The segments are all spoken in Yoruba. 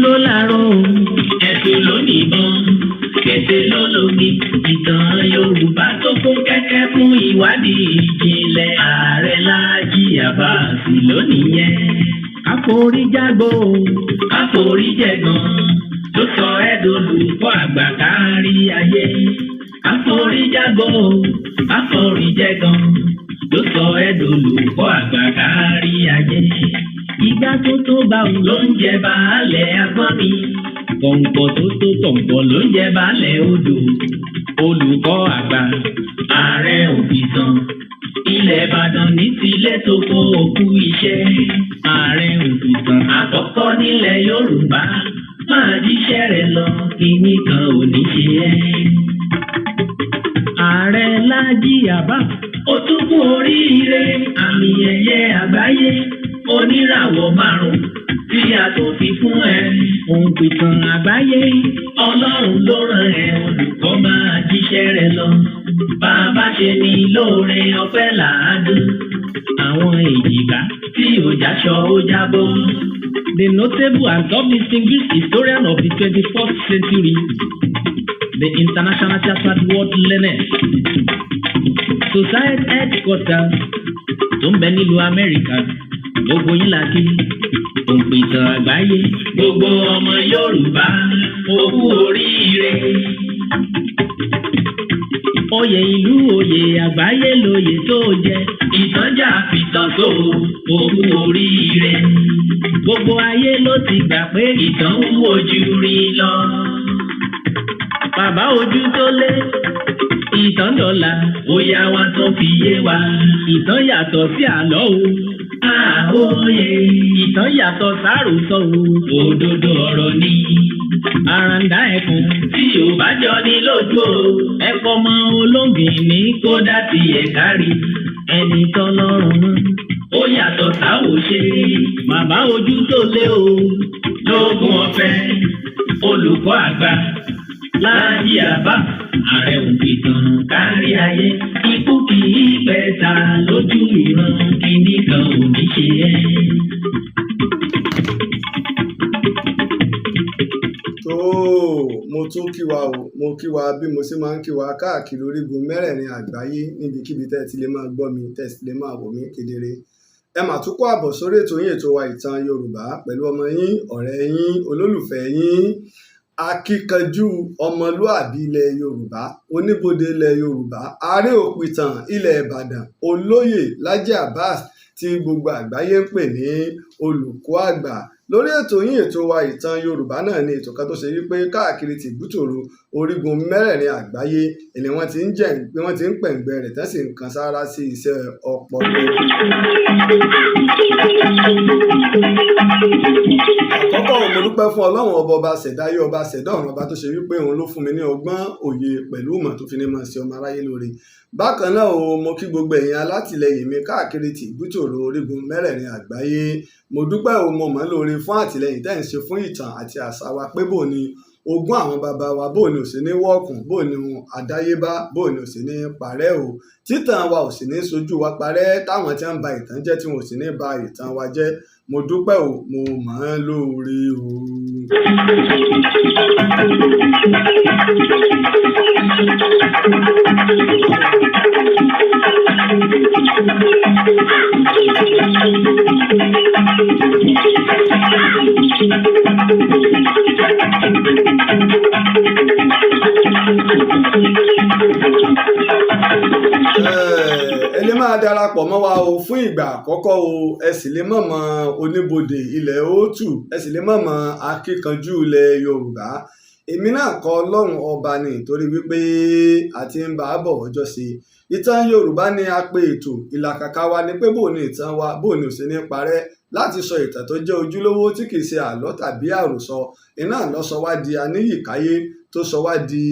Ló láró, ẹ̀tù ló níbọn, kété ló lómi. Ìtàn Yorùbá tó kún kẹ́kẹ́ fún ìwádìí ìjìnlẹ̀, Ààrẹ Láàjì Àbáàsì lónìí yẹn. Káforí jágbó, káforí jẹ̀gàn ló sọ ẹ́ dolùkọ́ àgbà kárí ayé. Káforí jágbó, káforí jẹ̀gàn ló sọ ẹ́ dolùkọ́ àgbà kárí ayé. Ìgbà tó tó bá òun ló ń jẹ baálẹ̀ agbọ́n mi. Kọ̀ǹkọ̀ tó tó kọ̀ǹkọ̀ ló ń jẹ baálẹ̀ odò. Olùkọ́ àgbà, ààrẹ òpìtàn ilẹ̀ Ìbàdàn ní tilẹ̀ tó kó òkú iṣẹ́. Ààrẹ òpìtàn àkọ́kọ́ nílẹ̀ Yorùbá, máa jíṣẹ́ rẹ̀ lọ, kíní kan ò ní ṣe ẹ́. Ààrẹ Láàjì Àbáàsì, ó tún kú oríire àmì ẹ̀yẹ àgbáyé oníràwọ̀ márùn-ún tí a tó fi fún ẹ. Òǹpìtàn àgbáyé, Ọlọ́run ló rán ẹ. Olùkọ́, máa jíṣẹ́ rẹ lọ. Bàbá ṣe ní lóore ọpẹ́ làádùn. Àwọn èjìká tí ò jáṣọ ó jábọ́. The notable and top distinguished historian of the 21st century, the International Chartered World Learned Society headquarters tó ń bẹ nílùú Amẹ́ríkà, gbogbo yín la kí. Òǹpìtàn àgbáyé, gbogbo ọmọ Yorùbá, ó kú oríire. Oyè ìlú, oyè àgbáyé lóyè tó jẹ. Ìtànjà fìtàn tó, ó kú oríire. Gbogbo ayé ló ti gbà pé ìtàn ń wojú rí lọ. Bàbá ojú tó lé, ìtàn dọ̀là, bóyá wa tún fi yé wa. Ìtàn yàtọ̀ sí àlọ́ o. Àwòye ìtàn yàtọ̀ sáròsọ o. Òdodo ọ̀rọ̀ ni. Àràǹdá ẹkùn tí ò bá jọ ní lójú o. Ẹ̀pọ̀ mọ olóngìn ní kódà tí ẹ̀ kárí. Ẹni tọ́lọ́run mọ́. Ó yàtọ̀ sáwòṣe. Bàbá ojú tó lé o. Lógún ọ̀fẹ́, olùkọ́ àgbà Láàjì Àbáàsì, ààrẹ òpìtàn kárí ayé. Ikú kì í pẹ̀ta lójú ìran, kíní kan ò ní ṣe ẹ́. Tó, mo tún kí wa o. Mo kí wa bí mo ṣe máa ń kí wa káàkiri orígun mẹ́rẹ̀ẹ̀rin àgbáyé, níbikíbi tẹ́ ẹ ti lè máa gbọ́ mi, tẹ́ ẹ sì lè máa wò mí kedere. Ẹ mà tún kó àbọ̀ sórí ètò yín, ètò wa, Ìtàn Yorùbá, pẹ̀lú ọmọ yín, ọ̀rẹ́ yín, olólùfẹ́ yín, akíkanjú ọmọlúàbí ilẹ̀ Yorùbá, oníbodè ilẹ̀ Yorùbá, ààrẹ òpìtàn ilẹ̀ Ìbàdàn, Olóyè Laji Abbas, tí gbogbo àgbáyé ń pè ní olùkọ́ àgbà. Lórí ètò yín, ètò wa, Ìtàn Yorùbá náà ni, ètò kan tó ṣe wípé káàkiri tìbútòrò orígun mẹ́rẹ̀ẹ̀rin àgbáyé ni wọ́n ti ń jẹ́ pé wọ́n ti ń pẹ̀ǹgbẹ rẹ̀, tán sì ń kan sáárá sí iṣẹ́ ọpọlọ. Àkọ́kọ́, mo dúpẹ́ fún Ọlọ́run ọba, ọba ṣẹ̀dáyé, ọba ṣẹ̀dá ọ̀run, ọba tó ṣe wípé òun ló fún mi ní ọgbọ́n, òye pẹ̀lú ìmọ̀ tó fi ní máa ṣe ọmọ aráyé lóore. Bákan náà o, mo kí gbogbo ẹ̀yin alátìlẹyìn mi káàkiri tìbútòrò orígun mẹ́rẹ̀ẹ̀rin àgbáyé. Mo dúpẹ́ o, mo mọ̀ lóore fún àtìlẹyìn tẹ́ ń ṣe fún ìtàn àti àṣà wa, pé bò ni ogún àwọn bàbá wa, bò ní ò sí ní wọ́ọ̀kùn, bò ní àdáyébá, bò ní ò sí ní parẹ́ o, títàn wa ò sì ní sojú wa parẹ́, táwọn tí wọ́n ń ba ìtàn jẹ́ tí wọn ò sì ní ba ìtàn wa jẹ́. Mo dúpẹ́ o, mo mọ̀ ọ́n lóore o. Ẹ lè máa darapọ̀ mọ́ wa o fún ìgbà àkọ́kọ́ o, ẹ sì lè mọ̀ mọ́ oníbodè ilẹ̀ òòtù, ẹ sì lè mọ̀ mọ́ akíkanjú ilẹ̀ Yorùbá. Èmi náà kọ́, Ọlọ́run ọba ni, torí wípé a ti ń bá a bọ̀ ọjọ́ sí i. Ìtàn Yorùbá ni a pe ètò. Ìlàkàkà wa ni pé bò ní ìtàn wa, bò ní ò sí ní parẹ́, láti sọ ìtàn tó jẹ́ ojúlówó tí kìí ṣe àlọ́ tàbí àròsọ. Iná ló sọ wá di aníyìkáyé, tó sọ wá di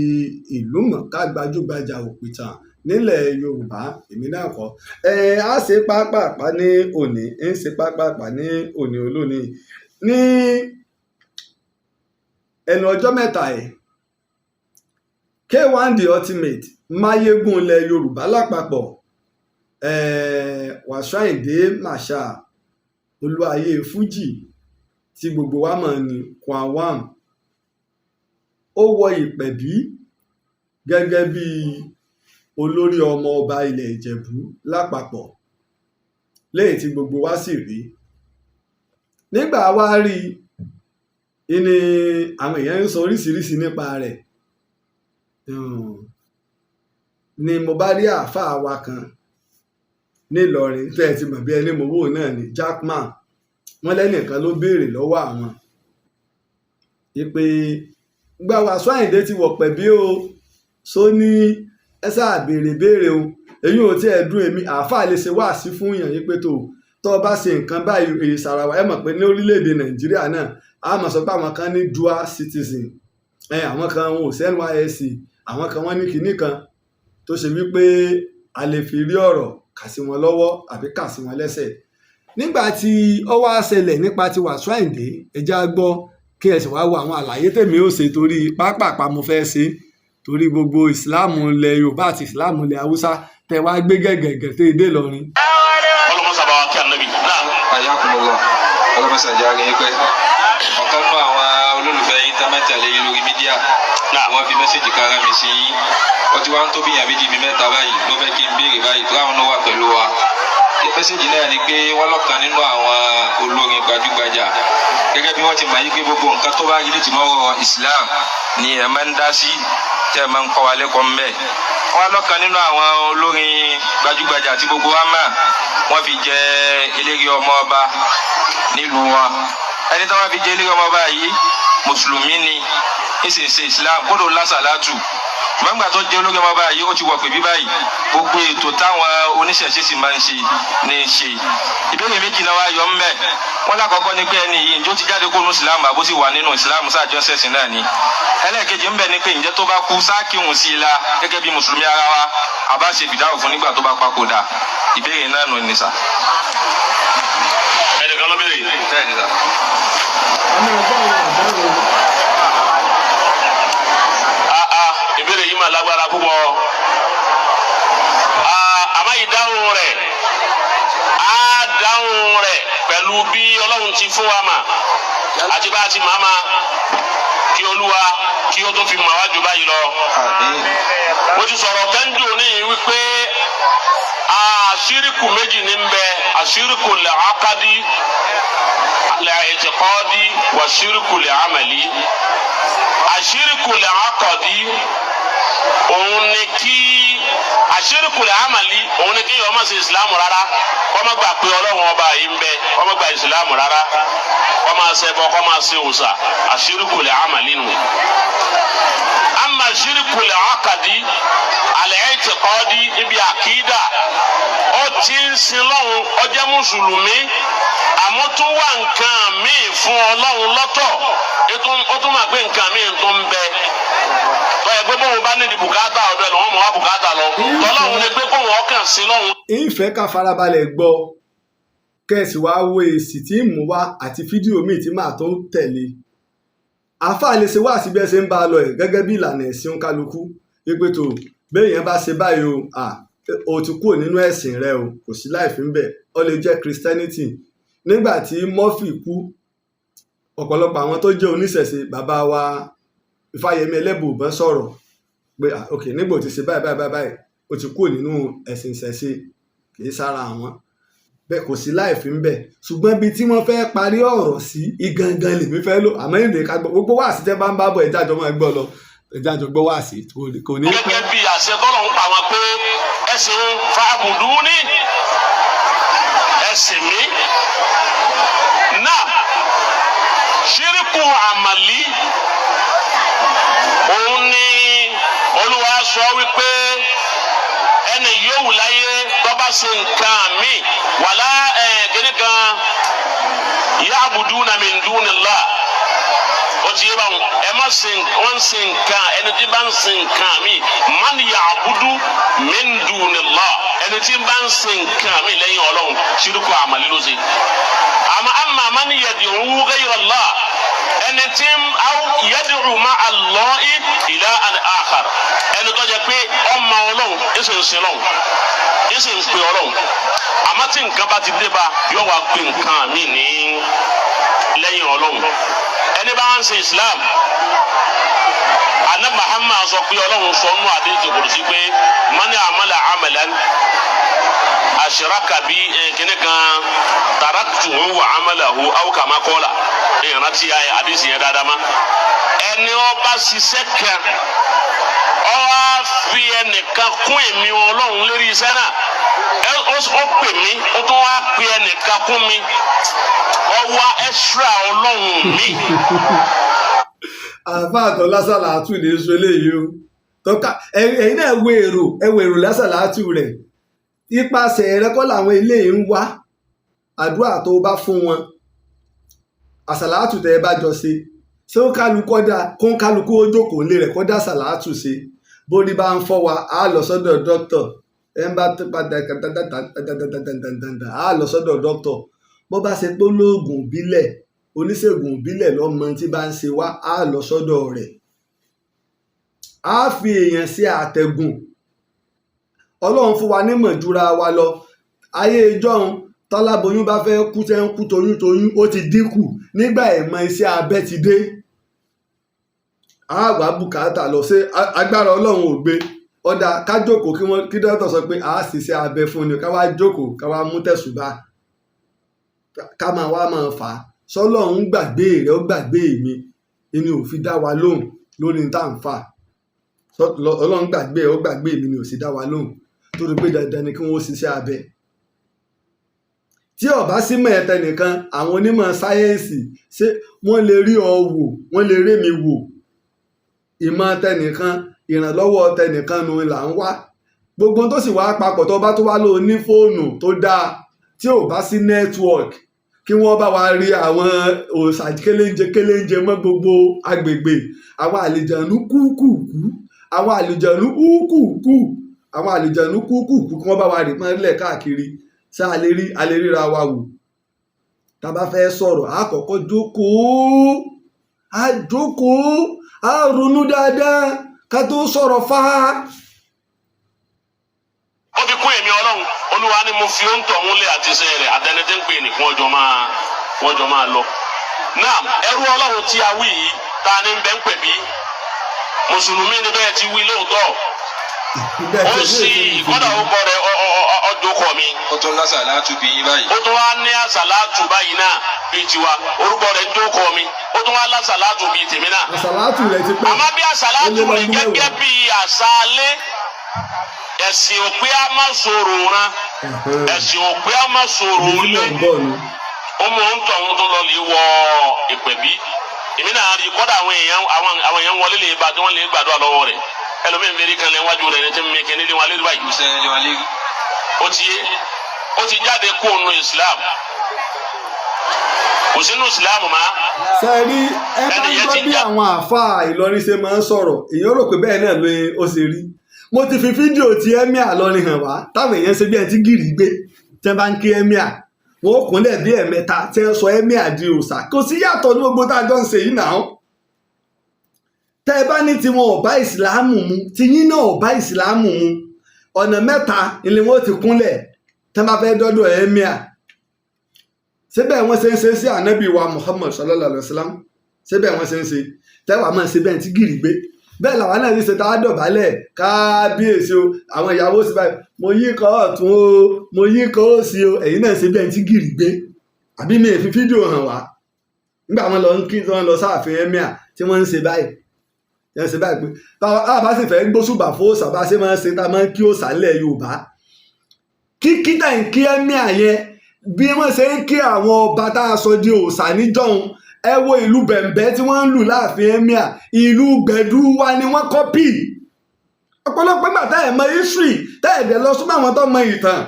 ìlú mọ̀ọ́ká, gbajúgbajà òpìtàn nílẹ̀ Yorùbá. Èmi náà kọ́. Ẹ á ṣe pápápá ní òní, ń ṣe pápápá ní òní olónìí. Ní ẹnu ọjọ́ mẹ́ta ẹ̀, K1 The Ultimate, máyégún ilẹ̀ Yorùbá lápapọ̀, Wàsíù Àyìndé Marshal, olúayé Fuji. Tí gbogbo wa mọ̀ ní Kwam 1, ó wọ ìpẹ̀bí gẹ́gẹ́ bí olórí ọmọ ọba ilẹ̀ Ìjẹ̀bú lápapọ̀, léyìí tí gbogbo wa sì rí. Nígbà wá rí i ni àwọn èèyàn ń sọ oríṣiríṣi nípa rẹ̀ ni mo bá rí àáfàá wa kan nílọrin tẹ́ ẹ ti mọ̀ bí ẹni mowó náà ni Jackman. Wọ́n lẹ́nìkan ló béèrè lọ́wọ́ àwọn ìpè gba Wàsíù Àyìndé ti wọ̀ pẹ̀bí o, só ní ẹ sáà béèrè béèrè o. Èyí ò tí ẹ dún èmi. Àáfàá lè ṣe wáàsí fún yàn yín pé tó o bá ṣe nǹkan báyìí, èyí sàràwà. Ẹ mọ̀ pé ní orílẹ̀-èdè Nàìjíríà náà, a mọ̀ sọ pé àwọn kan ní dual citizen ẹ, àwọn kan wọn ò sí NYSC, àwọn kan wọ́n ní kinní kan tó ṣe wípé a lè fi rí ọ̀rọ̀ kà sí wọn lọ́wọ́ àbí kà sí wọn lẹ́sẹ̀. Nígbà tí ó wá ṣẹlẹ̀ nípa ti Wàsíù Àyìndé, ẹ já gbọ́ kí ẹ sì wá wo àwọn àlàyé tèmi ó ṣe, torí pápápá mo fẹ́ ṣe, torí gbogbo ìsìláàmù ilẹ̀ Yorùbá àti ìsìláàmù ilẹ̀ Haúsá tẹ wá gbé gẹ̀gẹ̀gẹ̀ tẹ́ dé Ìlọrin. Ọlọmọ sábà wa kí anabi náà. Ayakumullah, ọlọmọsà járe yín pé ọ̀kan nínú àwọn olólùfẹ́ yín tá máa ń tẹ̀lé yín lórí media Náà. wọ́n fi message kan rán mi sí yín. Ó ti wá ń tó bí ìyàn méjì bí mẹ́ta báyìí ló fẹ́ kí n béèrè báyìí tó àwọn náà wà pẹ̀lú wa. Message náà ni pé wọ́n lọ́kàn nínú àwọn olórin gbajúgbajà, gẹ́gẹ́ bí wọ́n ti mọ̀ yí pé gbogbo nǹkan tó bá rí ní tìmọ̀rọ̀ Islam ni ẹ̀ máa ń dá sí, tẹ́ ẹ máa ń kọ́ wa lẹ́kọ̀ọ́ ńbẹ̀. Wọ́n lọ́kàn nínú àwọn olórin gbajúgbajà tí gbogbo wa mọ̀, wọ́n fi jẹ eléré ọmọ ọba nílùú wọn. Ẹni tó wá fi jẹ eléré ọmọ ọba yìí, mùsùlùmí ni, ń sì ń ṣe Islam kódò lásàlátù. Ṣùgbọ́n nígbà tó jẹ́ olórí ọmọ ọba yìí, ó ti wọ̀ pé bí báyìí gbogbo ètò táwọn oníṣẹ̀ṣe sì máa ń ṣe ní í ṣe. Ìbéèrè méjì náà wá yọ ń bẹ̀. Wọ́n lákọ̀ọ́kọ́ ni pé ẹni yìí, ǹjẹ́ ó ti jáde kó nu Islam àbó sì wà nínú Islam sáàjọ ṣẹ̀sìn náà ni? Ẹlẹ́ẹ̀kejì ń bẹ̀ ni pé ǹjẹ́ tó bá kú, sáàkìhùn sí i la gẹ́gẹ́ bí mùsùlùmí ara wa, àbá ṣe fìdáwò fún nígbà tó bá papòdà? Ìbéèrè náà nù ní sà. Ẹnìkan ló béèrè. Bẹ́ẹ̀ ni sà. A máa gbọ́ àwọn àdáhùn. Ah ah, ìbéèrè yìí máa lágbára púpọ̀. Ah, àmọ́ ìdáhùn rẹ̀, á dáhùn rẹ̀ pẹ̀lú bí Ọlọ́run ti fún wa mà àti bá a ti máa ma kí Olúwa kí ó tó fi mà wá jù báyìí lọ. Àmín. Mo ti sọ̀rọ̀ kẹ́ńdù ní wípé àṣírìkù méjì ní ń bẹ: àṣírìkù lẹ́àkádì lẹ́ẹ̀tìkọ́dì wà ṣírìkù lẹ́àmàlì. Àṣírìkù lẹ́àkọ́dì òun ni kí àṣírìkù lẹ́àmàlì, òun ni kí ọmọ sí ìsìlámù rárá, kó má gbà pé Ọlọ́run ọba yìí ń bẹ, kó má gba ìsìlámù rárá, kó má ṣẹbọ, kó má ṣe òòṣà. Àṣírìkù lẹ́àmàlì nù. Ama ṣírìkù lẹ́àkàdì alẹ́-ẹ̀tìkọ́dì, ibi àkídà, ó ti ń sin lọ́hùn, ó jẹ́ mùsùlùmí, àmọ́ tó wà nǹkan míì fún Ọlọ́run lọ́tọ̀, ó tún máa pé nǹkan míì tó ń bẹ tọ́ ẹ pé bóun bá nídìí bùkátà, ọ̀dọ̀ ẹ̀ lọ́wọ́ mọ̀ wá bùkátà lọ. Tọ́lọ́hún ni pé kóun ọkàn sí lọ́hùn. Ìfẹ́ ká farabalẹ̀ gbọ́, kẹ́sì wá wo èsì tí ń mú wá àti fídíò míì tí màá tó ń tẹ̀lé. Àáfàá lè ṣe wá sí bí ẹ ṣe ń bá a lọ ẹ̀ gẹ́gẹ́ bí ìlànà ẹ̀sìn kálukú wípé tó béèyàn bá ṣe báyìí o, o ti kúrò nínú ẹ̀sìn rẹ o, kò sí láì fi ń bẹ̀. Ó lè jẹ́ Christianity. Nígbà tí Murphy kú, ọ̀pọ̀lọpọ̀ àwọn tó jẹ́ oníṣẹ̀ṣe, bàbá wa Ifáyẹmí Ẹlẹ́bùúbọn sọ̀rọ̀ pé, ah, ok, nígbà ó ti ṣe báyìí báyìí báyìí, ó ti kúrò nínú ẹ̀sìn ìṣẹ̀ṣe, kì í sára àwọn bẹ́ẹ̀, kò sí láì fi ń bẹ̀. Ṣùgbọ́n ibi tí wọ́n fẹ́ parí ọ̀rọ̀ sí igangan lèmi fẹ́ lò. Àmọ́ ìrìn ká gbọ́ gbogbo wáàsí tẹ́ bá ń bá bọ̀, ẹ̀já jọ máa gbọ́ lọ, ẹ̀já jọ gbọ́ wáàsí, kò ní pẹ́. Gẹ́gẹ́ bí àṣẹ tọ́lọ̀ ń pa wọn pé ẹ̀sìn fa'buduni, ẹ̀sìn mi náà. Ṣíríkù àmàlí òun ni Olúwa sọ wípé ẹni yòówù láyé tó bá ṣe nǹkan mi wàlá ẹ̀ kíní kan ya'buduna min dunillah, ó ti yé báwọn. Ẹ má sin wọn sin nǹkan, ẹni tí bá ń sin nǹkan mi, man ya'budu min dunillah, ẹni tí bá ń sin nǹkan mi lẹ́yìn Ọlọ́run, ṣírùkù àmàlí ló ṣe. Àmọ́ amma man yad'u ghayra Allah, ẹni tí aw yad'u ma'a Allahi ilahan akhar, ẹni tó jẹ́ pé ọmọ Ọlọ́run, ẹsẹ̀ ń sin Ọlọ́run, ẹsẹ̀ ń pè Ọlọ́run, àmọ́ tí nǹkan bá ti dé bá, yóò wá pè nǹkan mi ní lẹ́yìn Ọlọ́run. Ẹni bá ń ṣe Islam, Anabi Muhammad sọ pé Ọlọ́run sọ nínú àdéhùn kò sí pé من عمل عملا أشرك بي kíní kan تركته وعمله أو كما قال. Ìrántí ayé àdéhùn yẹn dáadáa má. Ẹni ó bá ṣiṣẹ́ kan, ó wá fi ẹnìkan kún èmi Ọlọ́run lérí iṣẹ́ náà, ó pè mí, ó tún wá pe ẹnìkan kún mi, ó wá extra Ọlọ́run mi. Àáfàá tó lásàlátù ní sọ eléyìí o. Tọ́ka ẹ̀yin náà wo èrò, ẹ wo èrò lásàlátù rẹ̀. Ipasẹ̀ rẹ kọ́ làwọn eléyìí ń wá. Àdúrà tó bá fún wọn, àsàlátù tẹ́ ẹ bá jọ ṣe, ṣé ó kálukọ́ dá kó ń kálukú ó jókòó lé rẹ̀ kó dá àsàlátù ṣe? Bórí bá ń fọ́ wa, á lọ sọ́dọ̀ dókítà. Ẹ ń bá padà á lọ sọ́dọ̀ dókítà. Bó bá ṣe pé olóògùn ìbílẹ̀, oníṣègùn ìbílẹ̀ lọ́mọ tí bá ń ṣe wá, á lọ sọ́dọ̀ rẹ̀. Á fi èèyàn sí àtẹ̀gùn. Ọlọ́run fún wa nímọ̀ jura wa lọ. Ayé ìjọ́un, tọ́láboyún bá fẹ́ kú, tẹ́ ń kú toyúntoyún, ó ti dínkù nígbà ìmọ̀ iṣẹ́ abẹ ti dé. Á wá bùkátà lọ ṣé agbára Ọlọ́run ò gbé ọ̀dà ká jókòó kí wọ́n kí dókítà sọ pé a ṣiṣẹ́ abẹ fún ni, ká wá jókòó, ká wá mú tẹ̀sùbá, ká máa wá máa fà á sọlọ́run gbàgbé rẹ̀, ó gbàgbé mi ni ò fi dá wa lóhùn lórí ní tá à ń fà. Ọlọ́run gbàgbé ẹ̀, ó gbàgbé mi ni ò sì dá wa lóhùn, torí pé dandan ni kí wọ́n ṣiṣẹ́ abẹ. Tí ó bá sí mọ̀ ẹ̀tẹ̀ nìkan, àwọn onímọ̀ sáyẹ́ǹsì, ṣé wọ́n lè rí ọ wò? Wọ́n lè rí mi wò. Ìmọ̀ tẹnìkan, ìrànlọ́wọ́ tẹnìkan nu là ń wá. Gbogbo tó sì wá papọ̀, tó bá tó wá lò ní fóònù tó dáa, tí ò bá sí network, kí wọ́n bá wa rí àwọn òòṣà kéléńjẹ kéléńjẹ mọ́ gbogbo agbègbè, àwọn àlìjànú kúkúkú, àwọn àlìjànú kúkúkú, àwọn àlìjànú kúkúkú, kí wọ́n bá wa rí mọ́lẹ̀ káàkiri, ṣá a lè rí, a lè ríra wa wò. Tá a bá fẹ́ sọ̀rọ̀, a kọ́kọ́ jókòó, a jókòó, a ronú dáadáa ká tó sọ̀rọ̀ fáá. Ó fi kún èmi Ọlọ́run. Olúwa ni mo fi ó ń tọ̀ ń lé àti iṣẹ́ rẹ̀ àtẹni tí ń pè ní kí wọ́n jọ máa lọ. Náà ẹrú Ọlọ́run tí a wí yìí, ta ni ń bẹ́ ń pè bí mùsùlùmí ni? Bẹ́ẹ̀ ti wí lóòótọ́, ó sì kọ́dà ó kọ́ rẹ̀ ọjọ́ kọ́ mi. Ó tún lásàlátù bí yín báyìí. Ó tún wá ní àsàlátù báyìí náà bíi tiwa. Orúkọ rẹ̀ ń jókòó mi, ó tún wá lásàlátù bíi tèmi náà. Àsàlátù rẹ̀ ti pẹ́. Àmọ́ bí àsàlátù Ó lé rẹ̀ lọ́dún gẹ́gẹ́ 10. bí àṣàlẹ̀ ẹ̀sìn òpé á má sọ̀rọ̀ ran, ẹ̀sìn òpé á má sọ̀rọ̀ Ibi tí lé mò ń bọ̀ nu. Ó mú ń tọ̀ ń tó lọ lè wọ ìpẹ̀bí. Èmi náà rí kọ́dà àwọn èèyàn wọlé lè ba tí wọ́n lè gbàdúrà lọ́wọ́ rẹ̀. Ẹlòmíín fẹ́ẹ́ rí kan lẹ́ wájú rẹ̀ ní tí ń mi kí ní wọn lé báyìí. Iṣẹ́ lé wọn lérí. Ó ti yé, ó ti jáde kó nu Islam, kò sínú Islam mọ́. Ṣe rí ẹ bá ń Ẹnìyẹn gbọ́ ti bí já- àwọn àáfàá Ìlọrin ṣe máa ń sọ̀rọ̀, èèyàn rò pé bẹ́ẹ̀ náà ló ó ṣe rí. Mo ti fi fídíò ti emir lọrin hàn wá, táwọn èèyàn ṣe bí ẹni tí gìrì gbé tí wọ́n bá ń kí emir, wọn ó kúnlẹ̀ bí ẹ̀mẹ́ta, tí wọ́n sọ emir di òòṣà. Kò sí yàtọ̀ ní gbogbo tá a jọ ń ṣe yìí náà. Tẹ́ ẹ bá ní tiwọn ò bá ìsìláàmù mu, tiyín náà ò bá ìsìláàmù mu. Ọ̀nà mẹ́ta ni wọ́n ti kúnlẹ̀ tí wọ́n bá fẹ́ dọ́dọ̀ emir. Síbẹ̀ wọ́n ṣe ń ṣe sí ànábì wa Muhammad sallallahu alayhi wa sallam. Síbẹ̀ wọ́n ṣe ń ṣe tẹ́wàá máa ṣe bẹ́ẹ̀ tí gìrì gbé. Bẹ́ẹ̀ làwọn náà ti ṣe tá a dọ̀bálẹ̀ kábíyèsí o. Àwọn ìyàwó sì báyìí, mo yí kọ́ ọ̀tún o, mo yí kọ́ òsì o. Ẹ̀yin náà ṣe bẹ́ẹ̀ tí gìrì gbé. Àbí mi ì fi fídíò hàn wá nígbà wọn lọ ń kí wọn lọ sáàfin emir, tí wọ́n ń ṣe báyìí, tí wọ́n ń ṣe báyìí pé táwa bá sì fẹ́ gbóṣùbà fún òòṣà, bá ṣe máa ń ṣe tá a máa ń kí òòṣà ńlẹ̀ Yorùbá, kíkí tá ń kí emir yẹn, bí wọ́n ṣe ń kí àwọn ọba tá a sọ di òòṣà níjọ́un. Ẹ wo ìlú bẹ̀m̀bẹ́ tí wọ́n ń lù láàfin emir, ìlú gbẹ̀dú wa ni wọ́n copy. Ọ̀pọ̀lọpọ̀ ìgbà tá ẹ̀ mọ history, tá ẹ̀ dẹ̀ lọ súnmọ́ àwọn tó mọ ìtàn,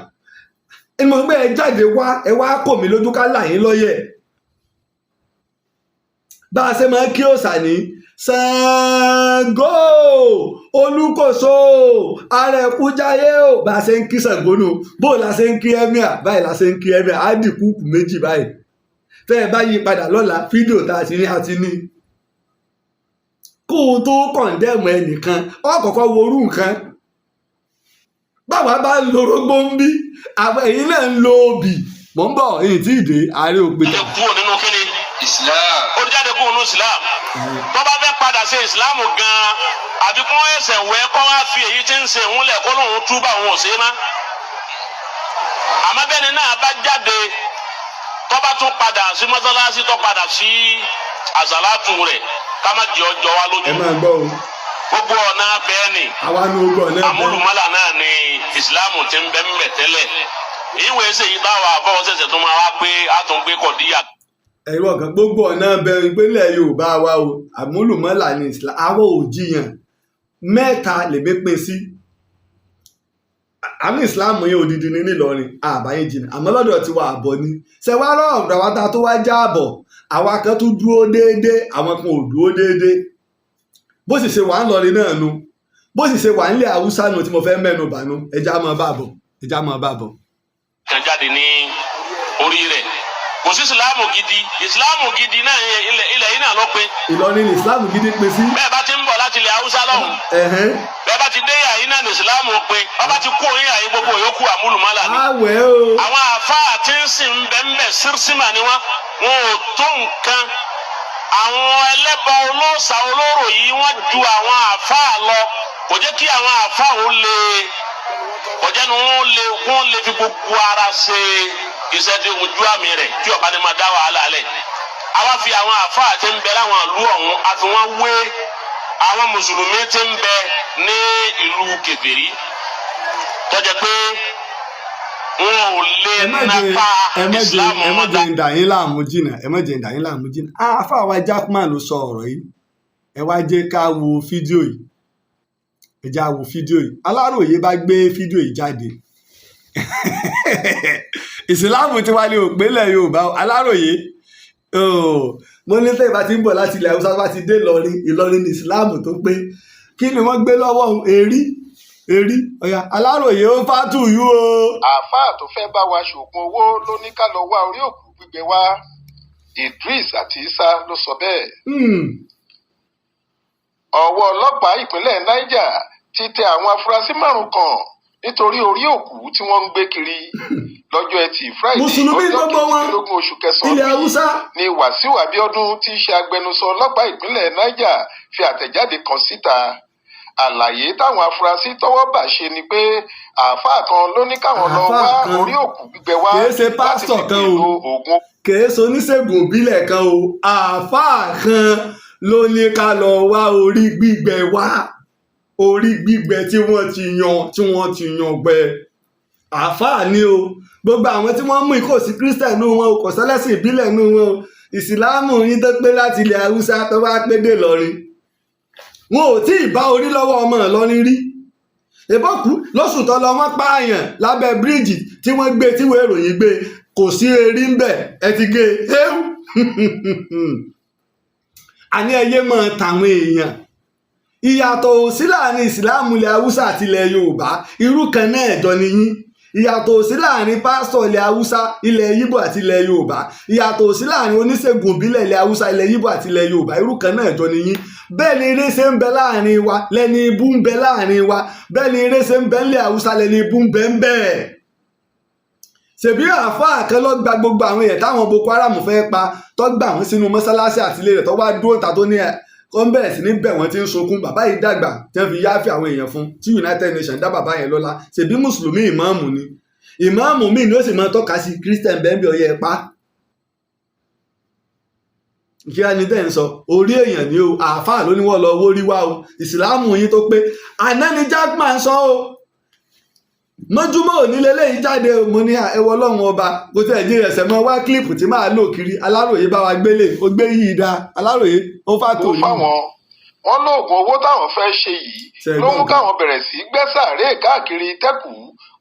ìmọ̀ pé ẹ jáde wá, ẹ wá kò mí lójú, ká là yín lọ́yẹ̀. Bá a ṣe máa ń kí òòṣà ní Ṣàngó Olúkòso Arẹ̀kújayé o, bá a ṣe ń kí Ṣàngó nù. Bó la ṣe ń kí emir báyìí, la ṣe ń kí emir, á dì kúùkù méjì báyìí. Tẹ́ ẹ bá yí padà lọ́la, fídíò tá a ti ní a ti ní. Kó o tó condemn ẹnìkan, ọ kọ́kọ́ wo orú nǹkan báwa bá ń lo orógbó ń bí, àwọn ẹ̀yin náà ń lo obì. Mò ń bọ̀, èyí tí ì dé àárẹ̀ òpin. Lè kúrò nínú kíni. Islam. Ó ti jáde kúrò ní Islam. Tó bá fẹ́ padà ṣe Islam gan-an, àbí kó ẹsẹ̀ wẹ́ kó wá fi èyí tí ń ṣe òun lẹ̀, kó lóun túbà, òun ò ṣe é má. Àmọ́ bẹ́ẹ̀ ni náà bá jáde, tó bá tún padà sí mọ́sálásí, tó padà sí àsàlátù rẹ̀, ká má jẹ́ ọjọ́ wa Ẹ lójú. máa gbọ́ o. Gbogbo ọ̀nà bẹ́ẹ̀ ni. Àwa ní ogun ọ̀nà ẹ̀bẹ̀. Àmúlùmálà náà ni Ìsìláàmù ti ń bẹ ń bẹ tẹ́lẹ̀. Ìwé ṣe yìí táwa àfọwọ́sẹ̀sẹ̀ tó máa wá pé a tún gbé kọ̀díyà. Ẹ̀rọ kan, gbogbo ọ̀nà bẹ̀rù ìpínlẹ̀ Yorùbá wa o, àmúlùmọ́là ní Islam. Àwọn ò jiyàn. Mẹ́ta lèmi pín sí àmì. Islam yẹn odidi ní nílọrin, àbáyé jìnnà, àmọ́ lọ́dọ̀ tiwa àbọ̀ ni ṣẹ̀wárọ̀ ọ̀dọ̀ àwa tá a tó wá já àbọ̀. Àwa kan tún dúró déédéé, àwọn kan ò dúró déédéé. Bó sì ṣe wà ń lọrin náà nu, bó sì ṣe wà nílẹ̀ Haúsá nu tí mo fẹ́ mẹ́nu bà nu. Ẹja máa bá bọ̀, ẹja máa bá bọ̀. Kan jáde ní orí rẹ̀, kò sí Ìsìláàmù gidi. Ìsìláàmù gidi náà ilẹ̀ yìí náà ló pé. Ìlọrin ní Islam gidi pín sí. Bẹ́ẹ̀ bá ti ń bọ̀ láti ilẹ̀ Haúsá lọ́hùn, bẹ́ẹ̀ bá ti dé yàyí náà ní Ìsìláàmù pé. Ọba ti kú òyìn yàyí, gbogbo yòókù àmúlùmálà ni. Àwẹ̀ o. Àwọn àfáà tí ń sìn bẹ́ńbẹ́ sírísìmà ni wọ́n, wọn ò tó nǹkan. Àwọn ẹlẹ́bọ olóòṣà olóró yìí, wọ́n ju àwọn àfáà lọ. Kò jẹ́ kí àwọn àfáà ó lè, kò jẹ́ ni wọ́n lè fi gbogbo ara ṣe iṣẹ́ tí ojú àmì rẹ̀ tí ọba ni máa dá wàhálà lẹ̀. Àwa fi àwọn àfáà tí ń bẹ láwọn ìlú ọ̀hún, a fi wọ́n wé àwọn mùsùlùmí tí ń bẹ ní ìlú kèfèrí, tó jẹ́ pé wọn ò lè Ẹ má jẹ́ napa ẹ má jẹ́ Ìsìlámù ẹ má wọn jẹ́ ń dà yín láàmú jìnnà, ẹ má jẹ́ ń dà yín láàmú jìnnà. Àáfàá wa Jackman ló sọ ọ̀rọ̀ yìí. Ẹ wá jẹ́ ká wo fídíò yìí, ẹ já wo fídíò yìí. Aláròye bá gbé fídíò yìí jáde. Ìsìláàmù ti wá ní òpínlẹ̀ Yorùbá o. Aláròye oh, mo ní tẹ́ ìbá ti ń bọ̀ láti ilẹ̀ Haúsá, bá ti dé Ìlọrin, Ìlọrin ní Ìsìláàmù tó pé. Kí ni wọ́n gbé lọ́wọ́ òun? Erí erí ọ̀yà. Aláròye, ó fàtú yú o. Àáfàá tó fẹ́ bá wa ṣoògùn owó ló ní ká lọ wá orí òkú gbígbẹ wá. Idris àti Isa ló sọ bẹ́ẹ̀. Ọwọ́ ọlọ́pàá ìpínlẹ̀ Niger ti tẹ àwọn afurasí márùn kan nítorí orí òkú tí wọ́n ń gbé kiri. Lọ́jọ́ Ẹtì Friday, Mùsùlùmí ọjọ́ gbogbo wọn. 18 oṣù kẹsàn-án Ilẹ̀ ọdún yìí Haúsá. ni Wàsíù Abiodun, tí í ṣe agbẹnusọ ọlọ́pàá ìpínlẹ̀ Niger, fi àtẹ̀jáde kan síta. Àlàyé táwọn afurasí tọ́wọ́ bà ṣe ni pé àáfàá kan ló ní káwọn lọ Àáfàá wá kan. orí òkú gbígbẹ wá Kìí ṣe láti fi pásítọ̀ kan o. pèlò oògùn Kìí ṣe oníṣègùn ìbílẹ̀ kan o. Àáfàá kan ló ní ká lọ wá orí gbígbẹ wá, orí gbígbẹ tí wọ́n ti yan, tí wọ́n ti yan gbẹ. Àáfàá ni o. Gbogbo àwọn tí wọ́n mú ikọ̀ sí Christian nù wọn o, kò sẹ́lẹ̀sìn ìbílẹ̀ nù wọn o. Ìsìláàmù yín tó pé láti ilẹ̀ Haúsá tó wá pé dé Ìlọrin, wọn ò tí ì bá orí lọ́wọ́ ọmọ Ìlọrin rí. Ìbọ̀kú lóṣù tó lọ, wọ́n pààyàn lábẹ́ bíríìjì tí wọ́n gbé, tí wọ́n ìròyìn gbé, kò sí erí ń bẹ̀, ẹ ti gé e éwú. Àní ẹyẹ máa tàwọn èèyàn. Ìyàtọ̀ ò sí láàrin Ìsìláàmù ilẹ̀ Haúsá àti ilẹ̀ Yorùbá, irú kan náà jọ ni yín. Ìyàtọ̀ ò sí láàrin pásítọ̀ ilẹ̀ Haúsá, ilẹ̀ Yíbò àti ilẹ̀ Yorùbá. Ìyàtọ̀ ò sí láàrin oníṣègùn ìbílẹ̀ ilẹ̀ Haúsá, ilẹ̀ Yíbò àti ilẹ̀ Yorùbá. Irú kan náà jọ ni yín. Bẹ́ẹ̀ ni eré ṣe ń bẹ láàrin wa lẹ́ni ibú ń bẹ láàrin wa. Bẹ́ẹ̀ ni eré ṣe ń bẹ ńlẹ̀ Haúsá lẹ́ni ibú ń bẹ ń bẹ́ẹ̀. Ṣèbí àáfàá kan ló gba gbogbo àwọn èèyàn táwọn Boko Haram fẹ́ pa, tó gbà wọ́n sínú mọ́sálásí àtìlé rẹ̀, tó wá dúró ta, tó ní ẹ̀ kó ń bẹ̀rẹ̀ sí ní bẹ̀ wọ́n, tí ń sunkún. Bàbá yìí dàgbà, tí wọ́n fi yááfì àwọn èèyàn fún, tí United Nations dá bàbá yẹn lọ́lá. Ṣèbí mùsùlùmí ìmáàmù ni. Ìmáàmù míì ni ó sì máa tọ́ka sí Christian bẹ́ẹ̀ bí ọyẹ pa. Kí á ní tẹ́ ń sọ orí èèyàn ni o. Àáfàá ló ní wọ́n lọ wórí wá o. Ìsìláàmù yín tó pé àná ni Jackman sọ o. Mọ́júmọ́ òní lélẹ́yìí jáde o. Mo ní ẹwọ Ọlọ́run ọba, kò tẹ̀ jí ẹsẹ̀ mọ́ wá clip tí máa lò kiri. Aláròye bá wa gbélé, ó gbé yìí dá. Aláròye, ó fà tó owó yìí. fáwọn. Wọn lóògùn owó táwọn fẹ́ ṣe yìí Ṣé ẹ ló gbọ́ mú nǹkan? káwọn bẹ̀rẹ̀ sí gbẹ́ sàárè káàkiri tẹ́kù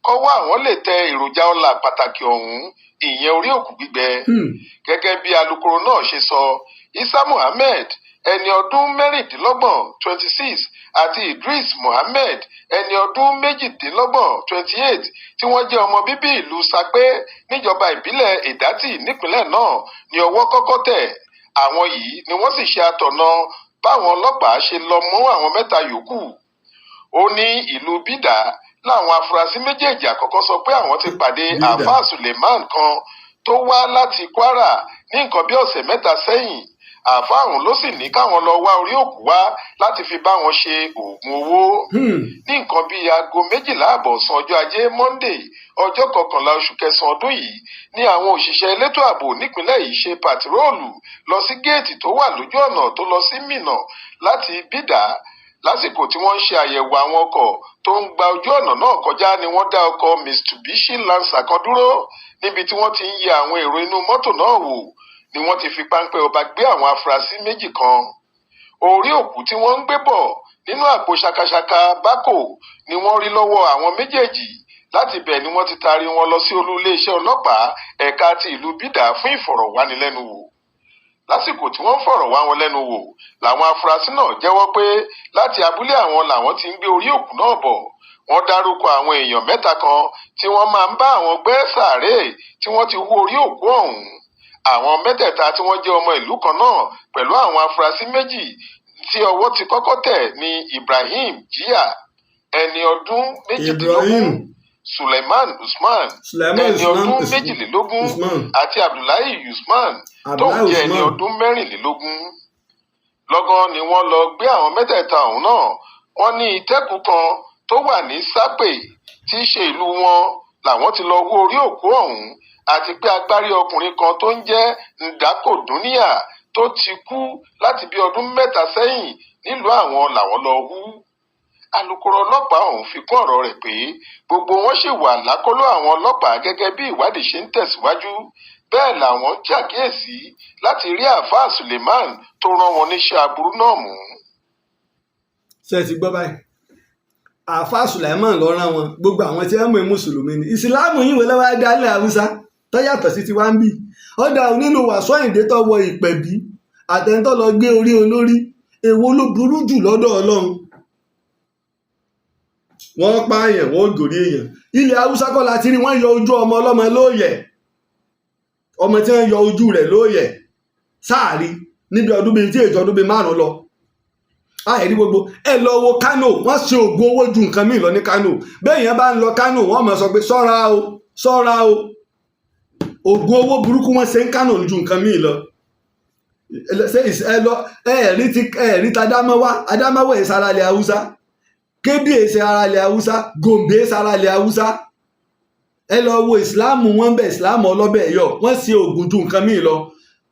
kọ́wọ́ àwọn lè tẹ èròjà ọlà pàtàkì ọ̀hún, ìyẹn orí òkú gbígbẹ. Gẹ́gẹ́ bí alūkkóró náà ṣe sọ, Isa Muhammed, ẹni ọdún 26, 26, àti Idris Muhammed, ẹni ọdún 28, 28, tí wọ́n jẹ́ ọmọ bíbí ìlú Sapé níjọba ìbílẹ̀ Èdátì nípínlẹ̀ náà ní ọwọ́ kọ́kọ́ tẹ̀. Àwọn yìí ni wọ́n sì ṣe atọ̀nà báwọn ọlọ́pàá ṣe lọ mú àwọn mẹ́ta yòókù. Ó ní ìlú Bídà láwọn afurasí méjèèjì àkọ́kọ́ sọ pé àwọn ti pàdé Bídà. Àáfàá Suleiman kan tó wá láti Kwara. Ní nǹkan bí ọ̀sẹ̀ 3 sẹ́yìn, àáfàá ọ̀hún ló sì ní káwọn lọ wá orí òkú wá láti fi bá wọn ṣe oògùn owó. Ní nǹkan bíi aago 12:30 ọ̀sán ọjọ́ Ajé Monde, ọjọ́ 11 oṣù kẹsàn-án ọdún yìí, ní àwọn òṣìṣẹ́ elétò ààbò nípìnlẹ̀ yìí ṣe pàtiróòlù lọ sí géètì tó wà lójú ọ̀nà tó lọ sí Minna láti Bídà. Lásìkò tí wọ́n ń ṣe àyẹ̀wò àwọn ọkọ̀ tó ń gba ojú ọ̀nà náà kọjá ni wọ́n dá ọkọ̀ Mitsubishi Lancer kan dúró. Níbi tí wọ́n ti ń yẹ àwọn èrò inú mọ́tò náà wò ni wọ́n ti fi páńpẹ́ ọba gbé àwọn afurasí 2 kan. Orí òkú tí wọ́n ń gbé bọ̀ nínú àpò ṣakaṣaka bákò ni wọ́n rí lọ́wọ́ àwọn méjèèjì. Láti bẹ̀ ni wọ́n ti taari wọn lọ sí olú iléeṣẹ́ ọlọ́pàá ẹ̀ka ti ìlú Bídà fún ìfọ̀rọ̀wánilẹ́nuwò. Lásìkò tí wọ́n ń fọ̀rọ̀ wá wọn lẹ́nu wò làwọn afurasí náà jẹ́wọ́ pé láti abúlé àwọn làwọn ti ń gbé orí òkú náà bọ̀. Wọ́n dárúkọ àwọn èèyàn 3 kan tí wọ́n máa ń bá àwọn gbẹ́ sàárè tí wọ́n ti hú orí òkú ọ̀hún. Àwọn mẹ́tẹ̀ẹ̀ta tí wọ́n jẹ́ ọmọ ìlú kan náà pẹ̀lú àwọn afurasí 2 tí ọwọ́ ti kọ́kọ́ tẹ̀ ní Ibrahim Jia, ẹni ọdún 18, Suleiman Usman, ẹni ọdún 22, àti Abdullahi Usman tó ń jẹ́ ẹni ọdún 24. Lọ́gán ni wọ́n lọ gbé àwọn mẹ́tẹ̀ẹ̀ta ọ̀hún náà. Wọ́n ní ìtẹ́kùú kan tó wà ní Sápè tí í ṣe ìlú wọn làwọn ti lọ hú orí òkú ọ̀hún, àti pé agbárí ọkùnrin kan tó ń jẹ́ Ndako Dúníà tó ti kú láti bí ọdún 3 sẹ́yìn nílùú àwọn làwọn lọ hú. Alūkkóró ọlọ́pàá ọ̀hún fi kún ọ̀rọ̀ rẹ̀ pé gbogbo wọn ṣì wà lákọlò àwọn ọlọ́pàá gẹ́gẹ́ bí ìwádìí ṣe ń tẹ̀síwájú. Bẹ́ẹ̀ làwọn ń ṣàkíyèsí láti rí àáfàá Suleiman tó rán wọn níṣẹ́ aburú náà mú. Ṣé ẹ ti gbọ́ báyìí? Àáfàá Suleiman lọ rán wọn. Gbogbo àwọn tí wọ́n mú mùsùlùmí ni ìsìláàmù yìí wọlé wá dálẹ̀ Haúsá tó yàtọ̀ sí tiwa ń bì. Ọ̀dà nínú Wàsó Àyìndé tó wọ ìpẹ̀bí àtẹ̀ntọ́ lọ gbé orí olórí, èwo ló burú jù lọ́dọ̀ Ọlọ́run? Wọ́n pààyàn, wọ́n gòrí èèyàn. Ilẹ̀ Haúsá kọ́ la ti rí wọ́n yọ ojú ọmọ ọlọ́mọ lóòyẹ̀, ọmọ tí wọ́n yọ ojú rẹ̀ lóòyẹ̀ sáàrí níbi ọdún bíi tí èjọ ọdún bíi 5 lọ. Àìrí gbogbo ẹ lọ wo Kánò, wọ́n ṣe oògùn owó ju nǹkan míì lọ ní Kánò. Bẹ́ẹ̀ yẹn bá ń lọ Kánò, wọ́n máa sọ pé ṣọ́ra o, ṣọ́ra o, oògùn owó burúkú wọ́n ṣe ń Kánò ju nǹkan míì lọ. Ẹ lọ ẹ rí ti ẹ rí ta Adámáwá. Adámáwá èsì ara ilẹ̀ Haúsá, Kébì èsì ara ilẹ̀ Haúsá, Gòǹbé èsì ara ilẹ̀ Haúsá. Ẹ lọ wo ìsìláàmù wọn bẹ, ìsìláàmù ọlọ́bẹ̀ yọ, wọ́n ṣe oògùn ju nǹkan míì lọ.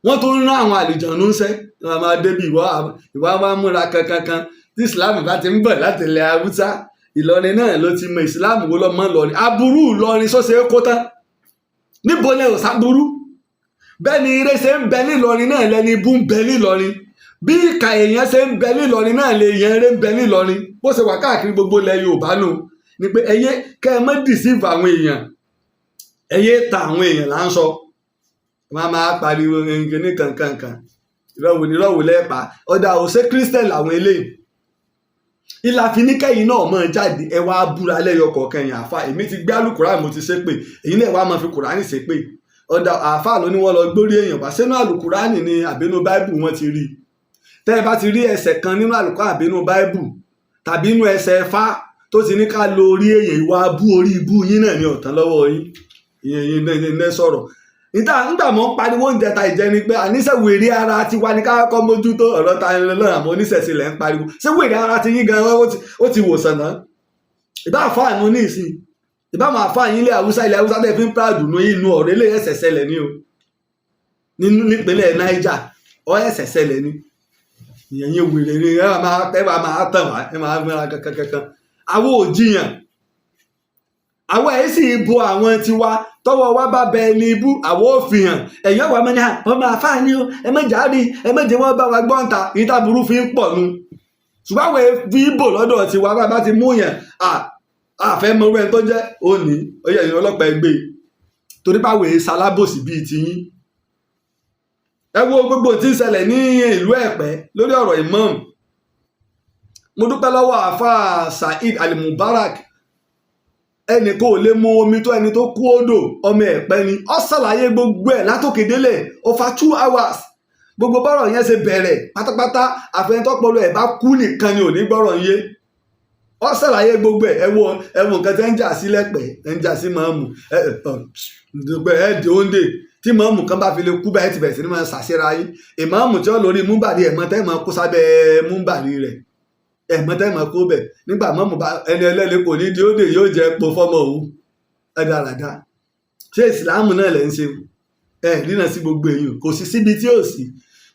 Wọ́n tún rán àwọn àlùjànnú ńṣẹ́. Wọ́n máa débi ìwà ìwà máa múra kankankan. Tí ìsìláàmù bá ti ń bọ̀ láti ilẹ̀ Haúsá, Ìlọrin náà ló ti mọ ìsìláàmù wo lọ́mọ Ìlọrin. Aburú Ìlọrin sọ́sẹ̀ kó tán níbo lẹ ò sáburú. Bẹ́ẹ̀ ni ire ṣe ń bẹ nílọrin náà lẹni ibú ń bẹ nílọrin. Bí ìkà èèyàn ṣe ń bẹ nílọrin náà lè èèyàn eré ń bẹ nílọrin. Bó ṣe wà káàkiri gbogbo ilẹ̀ Yorùbá nù ni pé ẹyẹ kẹ́ ẹ mọ́ deceive àwọn èèyàn, ẹyẹ ta àwọn èèyàn là ń sọ. Wọ́n á máa pariwo ní kankankan, ìrọ̀wò ní ìrọ̀wò lẹ́ẹ̀pa. Ọ̀dà òṣè Christian làwọn eléyìí ìlàfiníkẹ́yìn náà mọ̀ jáde. Ẹ wá búra lẹ́yọ kọ̀ọ̀kan. Yẹn àfa, èmi ti gbé àlùkùránì, mo ti ṣépè, èyí náà wá máa fi Kùránì ṣépè. Ọ̀dà àáfàá ló ní wọ́n lọ gbórí èèyàn wá sínú àlùkùránì ní àbínú Báíbù. Wọ́n ti rí i. Tẹ́ ẹ bá ti rí ẹsẹ̀ kan nínú àlùkùránì àbínú Báíbù tàbí inú ẹsẹ̀ ẹfá tó ti ní ká lo orí èèyàn, ìwà abú orí ibú yín náà ní ọ̀tán lọ́wọ́ yín. Ìyẹn ní sọ̀rọ̀ níta nígbà mọ́ ń pariwo ń jẹta ìjẹni pé àníṣe wèrè ara ti wá ní ká kọ́ mójútó ọ̀rọ̀ ta ẹni lọ́nà. Àmọ́ oníṣẹ̀ṣe lẹ̀ ń pariwo, ṣé wèrè ara ti yín gan ó ti wòsàn náà? Ìbá àfáànù ní ìsìn, ìbá àwọn àfáà yín ilẹ̀ Haúsá, ilẹ̀ Haúsá tẹ́ fi ń proud nù inú ọ̀rọ̀ ilé ẹ̀sẹ̀ ṣẹlẹ̀ ní o nípínlẹ̀ Niger, ọ̀ ẹ̀sẹ̀ ṣẹlẹ̀ ní. Ìyẹn yín wèrè ni ẹ máa tàn wá, ẹ máa gbéra kankankan. Àwọn ò jiyàn, àwọn ẹ̀ sì bo àwọn tiwa. Tọwọ́ wa bá bẹ ẹni ibú, àwọn ò fi hàn. Ẹ̀yọ́ wa mẹ́ni ọmọ àfáà ni o, ẹ mẹ́jà rí, ẹ mẹ́jẹ wọ́n bá wa gbọ́n ta ìta burú fi ń pọ̀ nu. Ṣùgbọ́n àwọn fi bò lọ́dọ̀ tiwa. Bá ti mú yẹn, àfẹ́ mọ orú ẹni tó jẹ́ òní, ó yẹ ìyẹn ọlọ́pàá ẹgbẹ́ torí báwo èé ṣalábòsí bíi tiyín. Ẹ wo gbogbo tí ń ṣẹlẹ̀ ní ìlú Ẹ̀pẹ́ lórí ọ̀rọ̀ imam. Mo dúpẹ́ lọ́wọ́ àáfàá Saheed Alimubarak. Ẹnì kò lè mu omi tó ẹni tó kú odò ọmọ Ẹ̀pẹ́ ni. Ó ṣàlàyé gbogbo ẹ̀ látòkè délẹ̀ over 2 hours, gbogbo bọ́rọ̀ yẹn ṣe bẹ̀rẹ̀ pátápátá. Àfẹnutọ́pọ̀lọ ẹ̀ bá kú nìkan ni ò ní gbọ́rọ̀ yé. Ó ṣàlàyé gbogbo ẹ̀. Ẹ wo nǹkan tẹ́ ń jà sí lẹ́pẹ́, ẹ̀ ń jà sí màmù ẹ ẹ ẹ dé òǹdè. Tí ìmáàmù kan bá fi lè kú báyìí, ti bẹ̀rẹ̀ sí ní máa ṣàṣírà yín. Ìmáàmù tí ó lórí múbàrí, ẹ̀mọ́ tẹ́ mọ́ kó sábẹ́ múbàrí rẹ̀, ẹ̀mọ́ tẹ́ mọ́ kó bẹ̀ nígbà mọ́mù bá ẹni ẹlẹ́ni kò ní di ó dè, yóò jẹ́ epo fọ́mọ òun. Ẹ dáradá, ṣé ìsìláàmù náà lẹ́ ń ṣe? Ẹ rínà sí gbogbo èèyàn, kò sí síbi tí ò sí.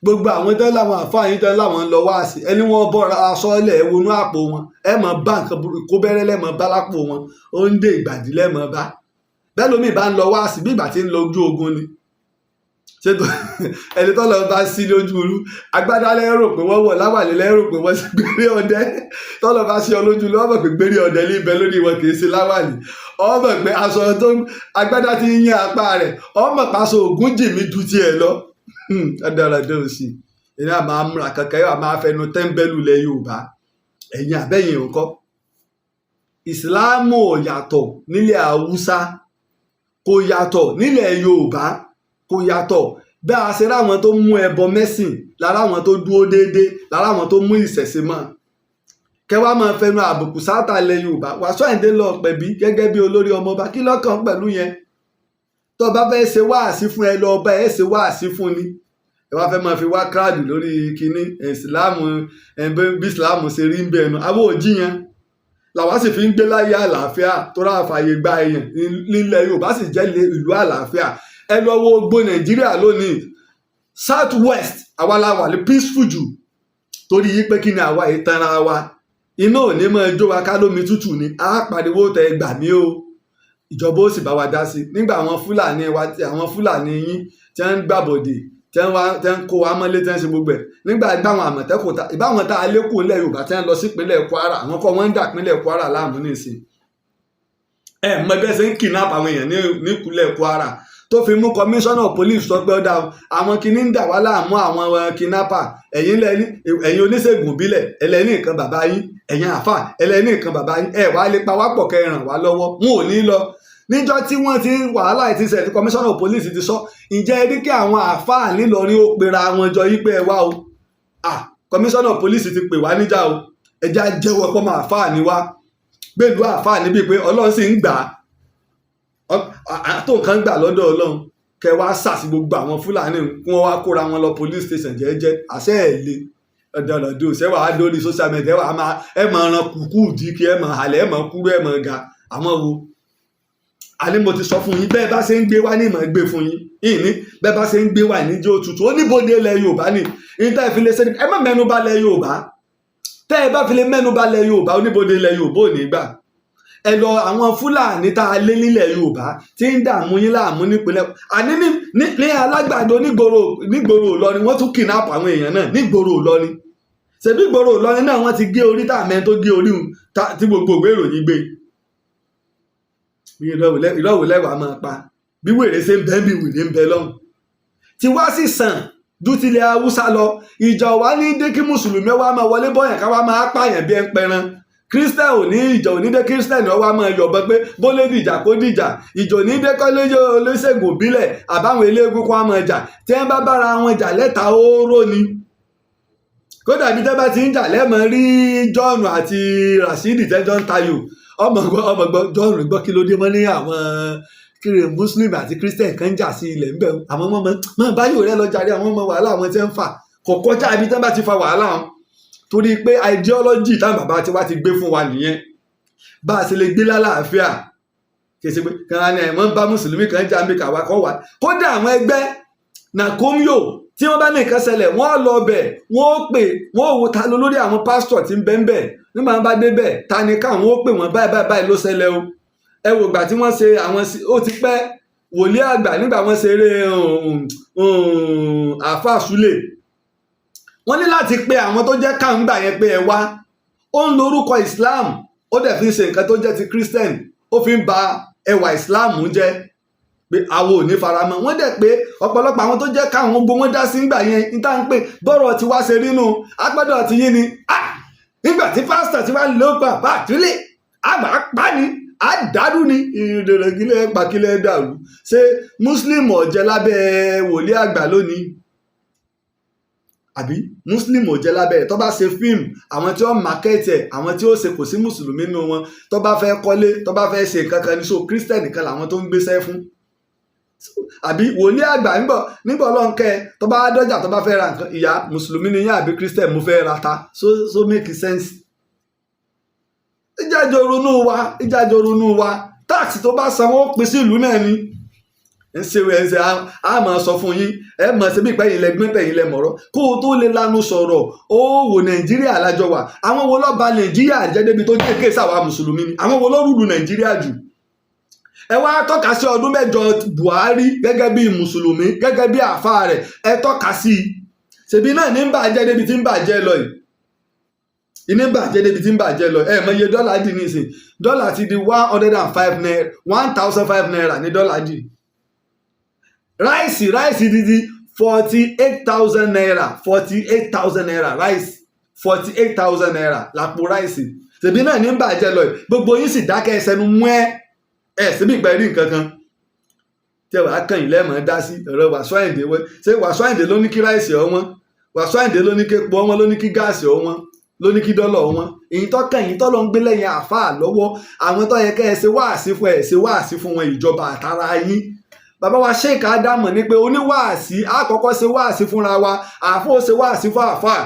Gbogbo àwọn tán láwọn àfáà yín tán láwọn ń lọ wá sí ẹni, wọn bọ́ra aṣọ lẹ̀, ẹ wọnú àpò wọn, ẹ mọ̀ bá nǹkan burúkú kó bẹ́rẹ́ lẹ́mọ̀ bá lápò wọn, ó ń dé ìgbàdí lẹ́mọ̀ bá bẹ́ẹ̀. Lómi bá ń lọ wá sí bí ìgbà tí ń lọ ojú ogun ni. Ṣé tó ẹni tó lọ bá sí lójú irú agbádá lẹ́rò pé wọ́n wọ̀, láwàlẹ́ lẹ́rò pé wọ́n sì gbére ọdẹ. Tọ́lọ́ bá sí ọ lójú lọ́wọ́ mọ̀ pé gbére ọdẹ níbẹ̀ lórí wọn, kì í ṣe láwàlì. Ọmọ pé aṣọ tó agbádá ti ń yín apá rẹ̀, ọmọ pàṣọ ògún jì mí ju tiẹ̀ lọ. Dáradára òsì ẹni àmà amúra kankan yóò máa fẹnu tẹ́ńbẹ́lú lẹ Yorùbá. Ẹ̀yin àbẹ́yìn nǹkan, ìsìláàmù ò yàtọ̀ nílẹ̀ Haúsá, kò yàtọ̀ nílẹ̀ Yorùbá, kò yàtọ̀. Bí a ṣe ráwọn tó mú ẹbọ mẹ́sìn lára, àwọn tó dúró déédéé lára, àwọn tó mú ìṣẹ̀ṣe mọ́, kẹwàá máa fẹnu àbùkù sáátà ilẹ̀ Yorùbá. Wàsíù Àyìndé lọ pẹ̀bí gẹ́gẹ́ bí olórí ọmọọba, kí lọ́kàn pẹ̀lú yẹn? Tó bá fẹ́ ṣe wáàsí fún ẹ, lọ bá ẹ ṣe wáàsí fún ni. Ẹ wá fẹ́ máa fi wá crowd lórí kínní ìsìláàmù. Bí ìsìláàmù ṣe rí ń bẹ̀ ẹnu àwọn òjìyàn làwa sì fi ń gbé láyé àlàáfíà tó rà fààyè gba èèyàn nílẹ̀ Yorùbá, sì jẹ́ ìlú àlàáfíà. Ẹ lọ wo gbogbo Nàìjíríà lónìí, South West, àwa la wà ní peaceful jù. Torí yí pé kí ni àwa ìtanra wa, iná ò ní máa jó wa ká lómi tútù ni a pariwo tẹ gbà mí o, ìjọba ó sì bá wa dá sí. Nígbà àwọn Fúlàní wa, àwọn Fúlàní yín tí wọ́n ń gbàbọ̀dè, tí wọ́n ń kó wa mọ́lé, tí wọ́n ń ṣe gbogbo ẹ̀, nígbà ìbáwọn Àmọ̀tẹ́kùn ta ìbáwọn tá a lékùn ilẹ̀ Yorùbá tí wọ́n lọ sí ìpínlẹ̀ Kwara, àwọn kọ́ wọ́n ń dà ìpínlẹ̀ Kwara láàmú nísìn. Ẹ mọ ẹgbẹ́ ṣe ń kidnap àwọn èèyàn nípínlẹ̀ Kwara, tó fi mú commissioner of police sọ pé ó dá àwọn kinní ń dà wá láàmú, àwọn kidnapper. Ẹ̀yin lẹ́ni, ẹ̀yin oníṣègùn ìbílẹ̀ ẹlẹ́ni nǹkan bàbá yín, ẹ̀yin àfà ẹlẹ́ni nǹkan bàbá yín, ẹ̀ wá lè pa wá pọ̀ kẹ́ ẹ ràn wá lọ́wọ́. Wọn ò ní lọ níjọ́ tí wọ́n ti wàhálà ti ṣẹ̀ tí commissioner of police ti sọ. Ǹjẹ́ ẹ rí kí àwọn àáfàá nílọrin ó pera wọn jọ yí pé ẹ wá o, ah, commissioner of police ti pè wá níjà o, ẹ já jẹ́wọ́ pọ́ mọ́ àáfàá ni wá, gbèlú àáfàá níbi pé Ọlọ́run sì ń gbà á tó nǹkan gbà lọ́dọ̀ Ọlọ́run, kẹ wá sàsí gbogbo àwọn Fúlàní kí wọ́n wá kóra wọn lọ police station jẹ́ẹ́jẹ́. Àṣẹ ẹ̀ le ọ̀dọ̀ọ̀dọ̀ ṣẹ́ wàá lórí social media, wàá máa ẹ máa ran kùkú dí kí ẹ máa halẹ̀, ẹ máa kúrú, ẹ máa ga. Àwọn wo? Àní mo ti sọ fún yín, bẹ́ẹ̀ bá ṣe ń gbé wá ní ìmọ̀ gbé fún yín ìní, bẹ́ẹ̀ bá ṣe ń gbé wá níjó tutù oníbodè ilẹ̀ Yorùbá ni. Ìta ìfilẹ̀ ṣe, ẹ má mẹ́nu bà lẹ̀ Yorùbá. Tẹ́ ẹ bá fi lè mẹ́nu bà lẹ̀ Yorùbá, oníbodè ilẹ̀ Yorùbá ò ní gbà. Ẹ lọ àwọn Fúlàní tá a lé nílẹ̀ Yorùbá tí ń dààmú yín láàmú nípínlẹ̀, àní ní Alágbàdo, nígboro Ìlọrin, wọ́n tún kidnap àwọn èèyàn náà nígboro Ìlọrin. Ṣebí ìgboro Ìlọrin náà wọ́n ti gé orí tá àmẹ́ tó gé orí tí gbogbo ìwé ìròyìn gbé. Ìrọ̀wò lẹ́wàá máa pa bí wèrè ṣe ń bẹ́, bí wèrè ń bẹ lọ́hùn tí wá sì sàn ju tilẹ̀ Haúsá lọ. Ìjà wa ní dé kí mùsùlùmí wa máa wọlé bọ́yàn ká wá máa pààyàn bí ẹ ń pẹran. Christian ò ní, ìjà ò ní dé Christian ó wá máa yọ̀bọ pé bólé dìjà kó dìjà. Ìjà ò ní dé kọ́lẹ́jọ́ olóṣègùn ìbílẹ̀ àbáwọn eléégún kó wá máa jà. Tí wọ́n bá bára wọn jà lẹ́ta oró ni. Kódà bí tẹ́ bá ti ń jà lẹ́mọ̀ rí John àti Rasheed tẹ́jọ́ ń tayò. Ọmọ gbọ́, ọmọ gbọ́, John gbọ́, kí ló dé mọ́ ní àwọn kiri Muslim àti Christian kan ń jà sí ilẹ̀ ńbẹ̀? Àwọn ọmọ mọ báyò rẹ lọ jàre. Àwọn ọmọ wàhálà àwọn tí ń fà kò kọjá ibi tí wọ́n bá ti fa wàhálà wọn, torí pé ideology táwọn bàbá tiwa ti gbé fún wa nìyẹn, bá a ṣe lè gbé lálàáfíà. Kì í ṣe pé kan ní ẹ̀wọ̀n bá mùsùlùmí kan jà mí kàwá kọ́ wa. Kódà àwọn ẹgbẹ́ nàkómíò tí wọ́n bá ní nǹkan ṣẹlẹ̀, wọ́n lọ bẹ̀, wọ́n ó pè, wọ́n ò wo ta ló lórí àwọn pásítọ̀ tí ń bẹ ń bẹ̀. Nígbà wọn bá débẹ̀, ta ni káwọn ó pè wọ́n, báyìí báyìí báyìí ló ṣẹlẹ̀ o. Ẹ wò gbà tí wọ́n ṣe àwọn, ó ti pẹ́, wòlíì àgbà, nígbà wọ́n ṣe eré àáfàá Súlè, wọ́n ní láti pe àwọn tó jẹ́ káńgbà yẹn pé ẹ wá. Ó ń lo orúkọ Islam, ó dẹ̀ fi ń ṣe nǹkan tó jẹ́ ti Christian, ó fi ń ba ẹwà Islam jẹ́, pé àwọn ò ní faramọ́. Wọ́n dẹ̀ pé ọ̀pọ̀lọpọ̀ àwọn tó jẹ́ káwọn gbogbo wọn dá sí ńgbà yẹn ní tá à ń pè bọ́rọ̀ tí wá ṣe rínú agbọ́dọ̀ ti yín ni. Nígbà tí pásítọ̀ ti wá ló pa bá àtúlẹ̀ àgbà pa ni àdàrú ni ìrìnàjò kílẹ̀ pa kílẹ̀ dàrú. Ṣé Muslim ò jẹ́ lábẹ́ wòlíì àgbà lónìí? Àbí Muslim ò jẹ́ lábẹ́ rẹ̀? Tó bá ṣe fíìmù, àwọn tí ó market ẹ̀, àwọn tí ó ṣe, kò sí mùsùlùmí nínú wọn. Tó bá fẹ́ kọ́lé, tó bá fẹ́ ṣe nǹkan kan ní, so Christian nìkan làwọn tó ń gbéṣẹ́ fún. Àbí wòlíì àgbà nígbà nígbà ọlọ́nkẹ́ tó bá dọ́jà, tó bá fẹ́ ra nǹkan, ìyá mùsùlùmí ni yín àbí Christian? Mo fẹ́ ra ta. So make sense. Ìjájọ ronú wa, ìjájọ ronú wa. Tax tó bá sanwó pín sí ìlú náà ni ń ṣe ẹ ṣe. Á máa sọ fún yín, ẹ mọ̀ ṣe bí ìpẹ́yìn lẹ́gbẹ́ tẹ̀yìn lẹ mọ̀rọ̀ kó o tó lè lanu sọ̀rọ̀. Ó wò Nàìjíríà lájọ wà. Àwọn wo ló bà Nàìjíríà jẹ́ débi tó jẹ́ kéésà wa mùsùlùmí ni? Àwọn wo ló rule Nàìjíríà jù? Ẹ wá tọ́ka sí ọdún 8 Buhari gẹ́gẹ́ bí mùsùlùmí, gẹ́gẹ́ bí àáfàá rẹ̀. Ẹ tọ́ka sí i. Ṣèbí náà ní ń bàjẹ́ débi tí ń bàjẹ́ lọ yìí, ní ń bàjẹ́ débi tí ń bàjẹ́ lọ. Ẹ mọ iye dọ́là dì nísìn? Dọ́là ti di 105 naira, ₦1,005 ní dọ́là dì. Rice, rice ti di ₦48,000, ₦48,000 rice, ₦48,000 lápò rice. Ṣèbí náà ní ń bàjẹ́ lọ yìí. Gbogbo yín sì dákẹ́ ẹsẹ̀nu mú ẹ ẹ síbi ìpẹ́ rí nǹkan kan tí ẹ wàá kàn yín lẹ́mọ̀ọ́ dá sí ọ̀rọ̀ Wàsíù Àyìndé. Wẹ́ ṣé Wàsíù Àyìndé ló ní kí rice ọ̀wọ́n? Wàsíù Àyìndé ló ní kí epo ọ̀wọ́n, ló ní kí gas ọ̀wọ́n, ló ní kí dọ́là ọ̀wọ́n? Èyí tó kàn yín tó lọ ń gbé lẹ́yìn àáfàá lọ́wọ́, àwọn tó yẹ kẹ́ ẹ ṣe wáàsí fún, ẹ ṣe wáàsí fún wọn, ìjọba àtàrà yín. Bàbá wa Sheikh Ádámù ní pé oníwáàsí àkọ́kọ́ ṣe wáàsí fúnra wa, àáfàá ó ṣe wáàsí fún àáfàá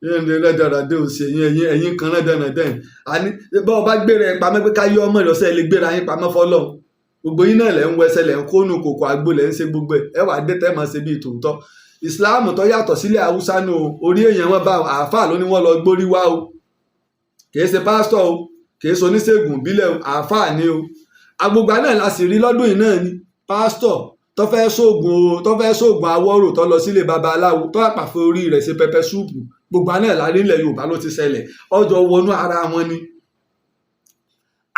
rẹ́dẹ̀rẹ́dẹ̀ òsì. Ẹ̀yin kan rẹ́dẹ̀rẹ́dẹ̀. Àní bá ọba gbéra ẹ pamọ́ pé ká yọ ọmọ ìrọ̀sẹ̀ lè gbéra yín pamọ́ fọlọ́. Gbogbo yín náà lẹ̀ ń wẹsẹ̀, lẹ̀ ń kónú kòkò àgbo, lẹ̀ ń ṣe gbogbo ẹ̀. Ẹ wà dé tẹ́ mọ̀ ṣe bíi tòótọ́. Ìsìláàmù tó yàtọ̀ sílẹ̀ Haúsá nù o. Orí èèyàn wọn bá àáfàá ló ní wọ́n lọ gbórí wá o. Kìí ṣe pásítọ̀ o, kìí ṣe oníṣègùn ìbílẹ̀ o, àáfàá ni o. Agbègbè náà la sì rí lọ́dún yìí náà ni pásítọ̀ tó fẹ́ sóògùn o, tó fẹ́ sóògùn awọ́rò, tó lọ sílé babaláwo, tó àpàfẹ́ orí rẹ̀ ṣe pepper soup. Gbogbo àná la rí. Ilẹ̀ Yorùbá ló ti ṣẹlẹ̀, ọjọ́ wọnú ara wọn ni.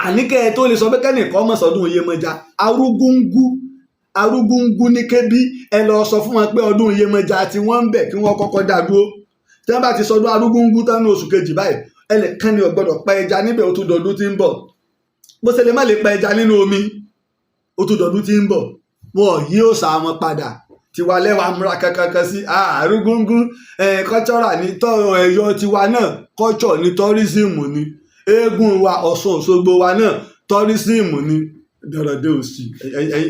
Àníkẹ́ tó lè sọ pé kẹ́nìkan mọ̀ sọdún Iyemọja Arúgúngú, Arúgúngú ní Kébí, ẹ lọ sọ fún wọn pé ọdún Iyemọja tí wọ́n ń bẹ̀, kí wọ́n kọ́kọ́ dá dúró. Tí wọ́n bá ti sọdún Arúgúngú tán ní oṣù kejì báyìí, ẹnìkan ni ò gbọ́dọ̀ pa ẹja níbẹ̀. Ó tún dọdún tí ń bọ̀. Bó ṣe lè má lè pa ẹja nínú omi, ó tún dọdún tí ń bọ̀. Wọn ò yí òòṣà wọn padà. Tiwa lẹ́wà múra kankankan sí Arúgúngún cultural ní tọ́ ẹ̀yọ tiwa náà, culture ní, tourism ní. Eégún wa, Ọ̀ṣun Òṣogbo wa náà, tourism ní. Dọ̀rọ̀dẹ̀ òsì,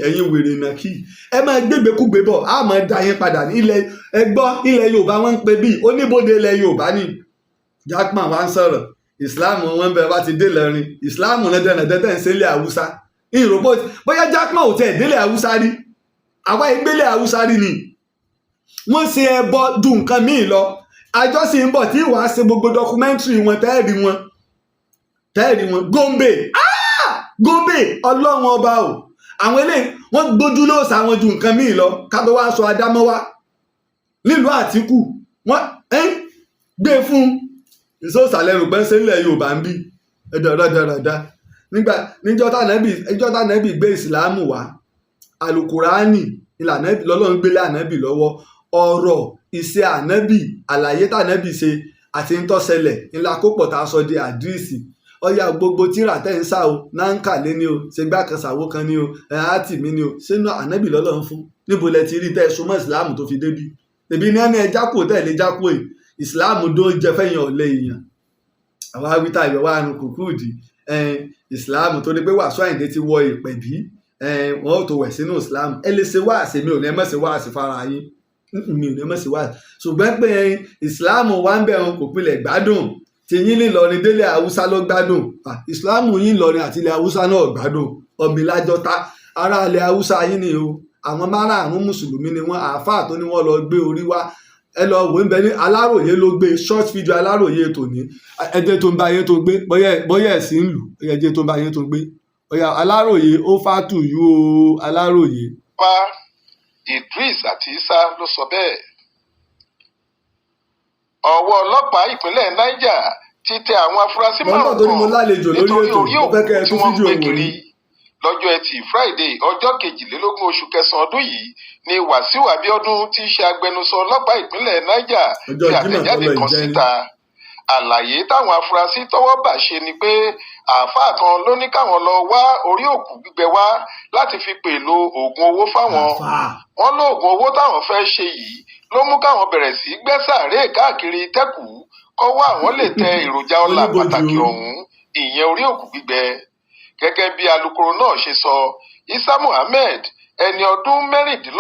ẹ̀yin wèrè nàkí, ẹ máa gbégbékúgbé bọ̀, á máa da yín padà ní ilẹ̀. Ẹ gbọ́, ilẹ̀ Yorùbá wọ́n ń pè bíi oníbodè ilẹ̀ Yorùbá ní. Jackman wa ń sọ̀rọ̀ Islam wọn bẹ bá ti dé lẹ́rin Islam náà dẹ̀nà dẹ́tẹ̀ ń ṣe ilẹ̀ Haúsá. Ìròpó bóyá Jackman ò tẹ̀ délẹ̀ Haúsá rí. Àwa ìgbélé Haúsá rí ni wọ́n ṣe ẹbọ ju nǹkan míì lọ. Àjọ sì ń bọ̀ tí wàá ṣe gbogbo documentary wọn, tẹ́ẹ̀rí wọn, tẹ́ẹ̀rí wọn. Gombe, ah! Gombe, ọlọ́run ọba o. Àwọn eléyìí wọ́n gbójú lóòsà wọn ju nǹkan míì lọ. Ká tó wá sọ Adámọ́wá nílùú Àtìkù, wọ́n ń gbé fún ìsọ̀sàlẹ̀ rògbẹ́ ń ṣe nílẹ̀ Yorùbá ń bí ẹ̀dọ̀rọ̀dọ̀rọ̀dá. Nígbà níjọ́ tànàbì, níjọ́ tànàbì gbé ìsìlámù wá, alukurani ìlànà lọ́lọ́run gbélé ànábì lọ́wọ́. Ọ̀rọ̀ ìṣe ànábì, àlàyé tànábì ṣe àti ń tọ́sẹlẹ̀ ńlá kópọ̀ tá a sọ di àdírìsì. Ọyá gbogbo tíra tẹ́ ń sá o, náǹkà lé ní o, ṣègbà kan ṣàwó kan ní o, ẹ̀ á tì mí ní o, sínú ànábì lọ́lọ́run fún. Níbo lẹ ti rí tẹ́ ẹ so mọ́ ìsìláàmù tó fi débi? Èbí ní ẹni ẹ jákò tẹ́ ẹ lè jákò yìí. Ìsìláàmù dó jẹ fẹ́yìn ọ̀lẹ́ èèyàn. Àwọn awítá ìwẹ̀ wà nù kúkú ìdí ìsìláàmù tó ní pé Wàsíù Àyìndé ti wọ ìpẹ̀bí, wọn ò tó wẹ̀ sínú ìsìláàmù. Ẹ lè ṣe wáàsí, mi ò ní ẹ má ṣe wáàsí fara yín, mi ò ní ẹ má ṣe wáàsí, ṣùgbọ́n pé ìsìláàmù wa ń bẹ̀ wọn kò pilẹ̀ gbádùn. Tí yín nílọrin délé Haúsá ló gbádùn. Ìsìláàmù yín lọrin àti ilẹ̀ Haúsá náà gbádùn ọ̀mìnlájọta. Ará ilẹ̀ Haúsá yín ni o. Àwọn márààrún mùsùlùmí ni wọ́n. Àáfàá tó ní wọ́n lọ gbé orí wá, ẹ lọ wò ń bẹ ní Aláròyé ló gbé, short video Aláròyé tòní. Ẹjẹ tó ń bá yẹn tó gbé, bóyá ẹ̀sìn ń lù, ẹjẹ tó ń bá yẹn tó gbé. Ọ̀yà Aláròyé, ó fàtú yú o, Aláròyé. Pa Idris àti Isa ló sọ bẹ́ẹ̀. Ọwọ́ ọlọ́pàá ìpínlẹ̀ Niger ti tẹ àwọn afurasí Mo ń bọ̀ márùn torí mo kan lálejò lórí nítorí ètò. orí Mo fẹ́ òkú kẹ́ ẹ tí tún wọ́n ń fídíò gbé wò kiri. ní. Lọ́jọ́ Ẹtì Friday, ọjọ́ 22 oṣù kẹsàn-án ọdún yìí ni Wàsíù Abiodun tí í ṣe agbẹnusọ ọlọ́pàá ìpínlẹ̀ Niger Ọjọ́ fi Jímọ̀ tó àtẹ̀jáde lọ kan ìjẹrin. síta. Àlàyé táwọn afurasí tọ́wọ́ bà ṣe ni pé àáfàá kan ló ní káwọn lọ wá orí òkú gbígbẹ wá láti fi pèlò oògùn owó fáwọn. Àáfàá. Wọn lóògùn owó táwọn fẹ́ ṣe yìí ló mú káwọn bẹ̀rẹ̀ sí í gbẹ́ sàárè káàkiri tẹ́kù, kọ́wọ́ àwọn lè tẹ èròjà ọlà Oníbojì pàtàkì o. ọ̀hún, ìyẹn orí òkú gbígbẹ. Gẹ́gẹ́ bí alūkkóró náà ṣe sọ, Isa Muhammed, ẹni ọdún 26,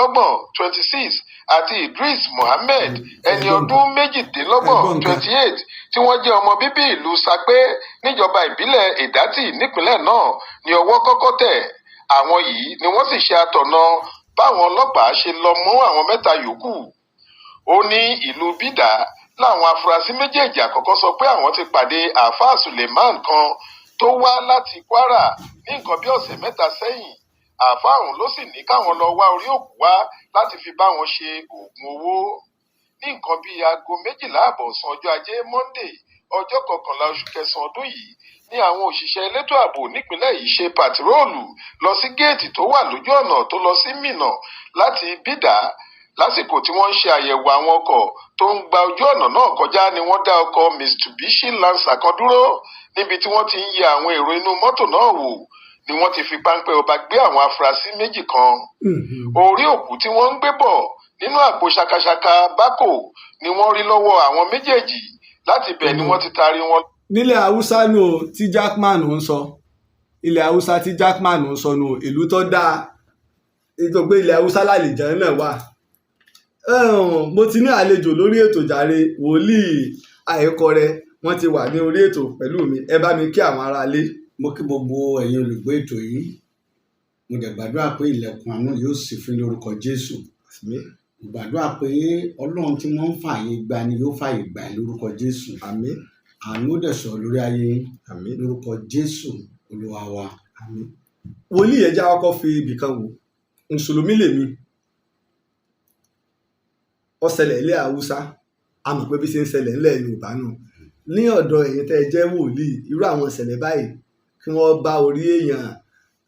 26, àti Idris Muhammed, ẹni ọdún 28, Ẹ̀gbọ́n nǹkan. 28, tí wọ́n jẹ́ ọmọ bíbí ìlú Sapé níjọba ìbílẹ̀ Èdátì nípínlẹ̀ náà ní ọwọ́ kọ́kọ́ tẹ̀. Àwọn yìí ni wọ́n sì ṣe atọ̀nà báwọn ọlọ́pàá ṣe lọ mú àwọn mẹ́ta yòókù. Ó ní ìlú Bídà láwọn afurasí méjèèjì àkọ́kọ́ sọ pé àwọn ti pàdé Àáfàá Suleiman kan tó wá láti Kwara ní nǹkan bí ọ̀sẹ̀ 3 sẹ́yìn. Àáfàá ọ̀hún ló sì ní káwọn lọ wá orí òkú wá láti fi bá wọn ṣe oògùn owó. Ní nǹkan bíi aago 12:30 ọ̀sán ọjọ́ Ajé Monde, ọjọ́ 11 oṣù kẹsànán ọdún yìí, ní àwọn òṣìṣẹ́ elétò ààbò nípìnlẹ̀ yìí ṣe pàtiróòlù lọ sí géètì tó wà lójú ọ̀nà tó lọ sí Minna láti Bídà. Lásìkò tí wọ́n ń ṣe àyẹ̀wò àwọn ọkọ̀ tó ń gba ojú ọ̀nà náà kọjá ni wọ́n dá ọkọ̀ Mitsubishi Lancer kan dúró. Níbi tí wọ́n ti ń yẹ àwọn èrò inú mọ́tò náà wò ni wọ́n ti fi páńpẹ́ ọba gbé àwọn afurasí méjì kan. Orí òkú tí wọ́n ń gbé bọ̀ nínú àpò ṣakaṣaka bákò ni wọ́n rí lọ́wọ́ àwọn méjèèjì. Láti ibẹ̀ ni wọ́n ti taari wọn Nílẹ̀ Haúsá nù o tí Jackman ń sọ, ilẹ̀ Haúsá tí Jackman ń sọ nù o, ìlú tó dáa ètò pé ilẹ̀ Haúsá lálejò náà wà. Mo ti ní àlejò lórí ètò jàre, Wòlíì Àìkọrẹ, wọ́n ti wà ní orí ètò pẹ̀lú mi. Ẹ bá mi kí àwọn aráalé. Mo kí gbogbo ẹ̀yin olùgbé ètò yìí. Mo dẹ̀ gbàdúrà pé ilẹ̀kùn àánú yóò ṣí fún yín lórúkọ Jésù. Àmín. Mo gbàdúrà pé Ọlọ́run tí wọ́n ń fààyè gbà ni yóò fààyè gbà yín lórúkọ Jésù. Àmín. Àánú ó dẹ̀ sọ̀rọ̀ lórí ayé yín Àmín. lórúkọ Jésù Olúwa wa. Àmín. Wòlíì, ẹ jẹ́ á kọ́kọ́ fi ibì kan wò. Mùsùlùmí lèmi. Ó ṣẹlẹ̀ ilẹ̀ Haúsá, a mọ̀ pé bí ṣe ń ṣẹlẹ̀ nílẹ̀ Yorùbá nù. Ní ọ̀dọ̀ ẹ̀yin tẹ́ ẹ jẹ́ wòlíì, irú àwọn ìṣẹ̀lẹ̀ báyìí, kí wọ́n bá orí èèyàn,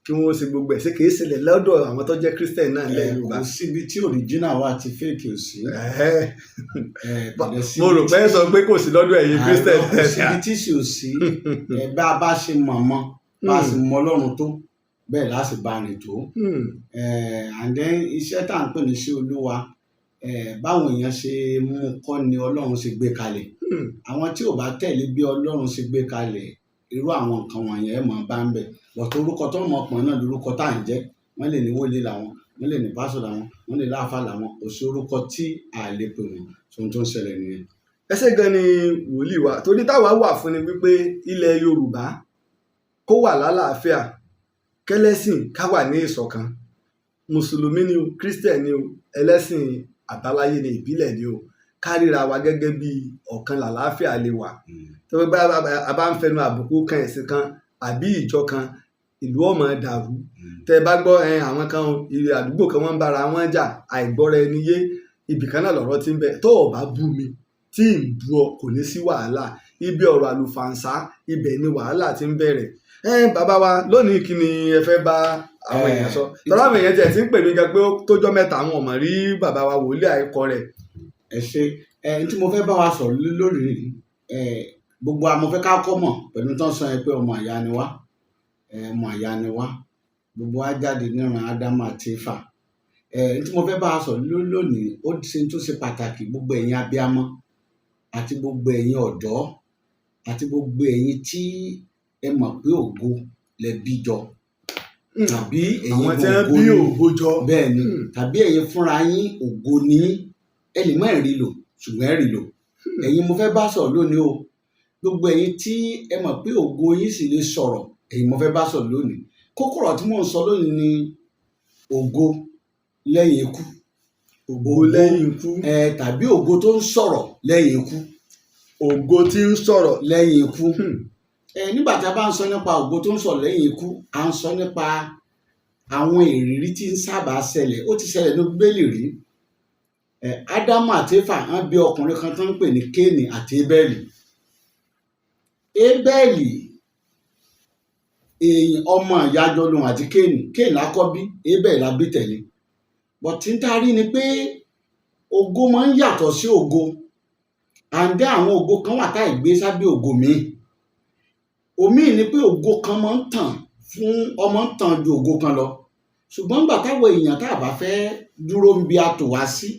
kí wọ́n ṣe gbogbo ẹ̀, ṣé kìí ṣẹlẹ̀ lọ́dọ̀ àwọn tó jẹ́ Christian náà nílẹ̀ Yorùbá? Kò síbi tí original wà tí fake ò sí. Kò dẹ̀ síbi Mo rò pé ẹ sọ pé kò sí lọ́dọ̀ ẹ̀yin Christian. Àìrọ́, kò síbi tí sì ò sí. Bá a bá ṣe mọ̀ mọ́, bá a sì mọ Ọlọ́run tó, bẹ́ẹ̀ la sì bá rìn tó. And then iṣẹ́ tá à ń pè ní sí Olúwa, báwọn èèyàn ṣe mú kọ́ ni Ọlọ́run ṣe gbé kalẹ̀. Àwọn tí ò bá tẹ̀lé bí Ọlọ́run ṣe gbé kalẹ̀, irú àwọn nǹkan wọ̀nyẹn ẹ̀ mọ̀ bá ń bẹ̀. But orúkọ tó mọ̀ pọ̀ náà lórúkọ tá à ń jẹ́. Wọ́n lè ní wòlíì làwọn, wọ́n lè ní pásọ̀ làwọn, wọ́n lè láàfáà làwọn. Kò sí orúkọ tí a lè pè wọ́n. Ohun tó ń ṣẹlẹ̀ nìyẹn. Ẹ ṣé gan ni, wòlíì wa. Torí táwa wà fún ni wípé ilẹ̀ Yorùbá kó wà lálàáfíà, kẹlẹ́sìn ká wà ní ìṣọ̀kan. Mùsùlùmí ni o, Christian ni o, ẹlẹ́sìn àbáláyé ni, ìbílẹ̀ ni o, ká ríra wa gẹ́gẹ́ bí ọ̀kan, làlàáfíà lè wà. Tó bá a bá ń fẹnu àbùkù kan ẹ̀sìn kan àbí ìjọ kan, ìlú ó máa dàrú. Tẹ bá gbọ́ ẹ, àwọn kan ìrìn àdúgbò kan, wọ́n ń bára wọn jà, àìgbọ́ra ẹni yé, ibì kan náà lọ̀rọ̀ ti ń bẹ. Tó o bá bú mi tí ń bú ọ, kò ní sí wàhálà. Ibi ọ̀rọ̀ àlùfàǹsá, ibẹ̀ ni wàhálà ti ń bẹ̀rẹ̀. Ẹ bàbá wa, lónìí, kí ni ẹ fẹ́ bá àwọn èèyàn sọ? Tọ́lá àwọn èèyàn tiẹ̀ ti ń pè mí gan pé ó tójọ́ mẹ́ta, àwọn ọmọ rí bàbá wa Wòlíì Àìkọ rẹ̀. Ẹ ṣe. Ẹ tí mo fẹ́ bá wa sọ̀rọ̀ lórí ẹ, gbogbo wa, mo fẹ́ ká kọ́ mọ̀ pẹ̀lú tó ń sọ yẹn pé ọmọ ìyá ni wá. Ọmọ ìyá ni wá, gbogbo wa jáde níran Ádámù àti Éfà. Tí mo fẹ́ bá wa sọ̀rọ̀ lónìí, ó ṣe tó ṣe pàtàkì, gbogbo ẹ̀yin abiyamọ àti gbogbo ẹ̀yin ọ̀dọ́ àti gbogbo ẹ̀yin tí ẹ mọ̀ pé ògo lẹ bí jọ, tàbí ẹ̀yin Àwọn tí wọ́n ògo bí ni ògo jọ. Bẹ́ẹ̀ ni. Tàbí ẹ̀yin fúnra yín, ògo ní, ẹ lè má rí lò, ṣùgbọ́n ẹ rí lò. Ẹ̀yin mo fẹ́ bá sọ̀rọ̀ lónìí o. Gbogbo ẹ̀yin tí ẹ mọ̀ pé ògo yín sì lè sọ̀rọ̀, ẹ̀yin mo fẹ́ bá sọ̀rọ̀ lónìí. Kókó ọ̀rọ̀ tí mò ń sọ lónìí ni ògo lẹ́yìn ikú. Ògo lẹ́yìn ikú. Tàbí ògo tó ń sọ̀rọ̀ lẹ́yìn ikú. Ògo tí ń sọ̀rọ̀ lẹ́yìn ikú. Nígbà tí a bá ń sọ nípa ògo tó ń sọ̀rọ̀ lẹ́yìn ikú, à ń sọ nípa àwọn ìrírí tí ń sábà ṣẹlẹ̀. Ó ti ṣẹlẹ̀ ní Bíbélì rí. Ádámù àti Éfà wọ́n bí ọkùnrin kan tó ń pè ní Kéènì àti Ébẹ́lì. Ébẹ́lì, èèyàn ọmọ ìyájọ́ lòun àti Kéènì. Kéènì lákọ́ bí, Ébẹ́lì la bí tẹ̀lé. But tí ń tá a rí ni pé ògo máa ń yàtọ̀ sí ògo. Àǹdẹ́ àwọn ògo kan wà táì gbé sábẹ́ ògo míì. Òmíì ni pé ògo kan máa ń tàn fún ọmọ, ń tàn ju ògo kan lọ. Ṣùgbọ́n nígbà táwọn èèyàn tá a bá fẹ́ dúró ń bi a tò wá sí,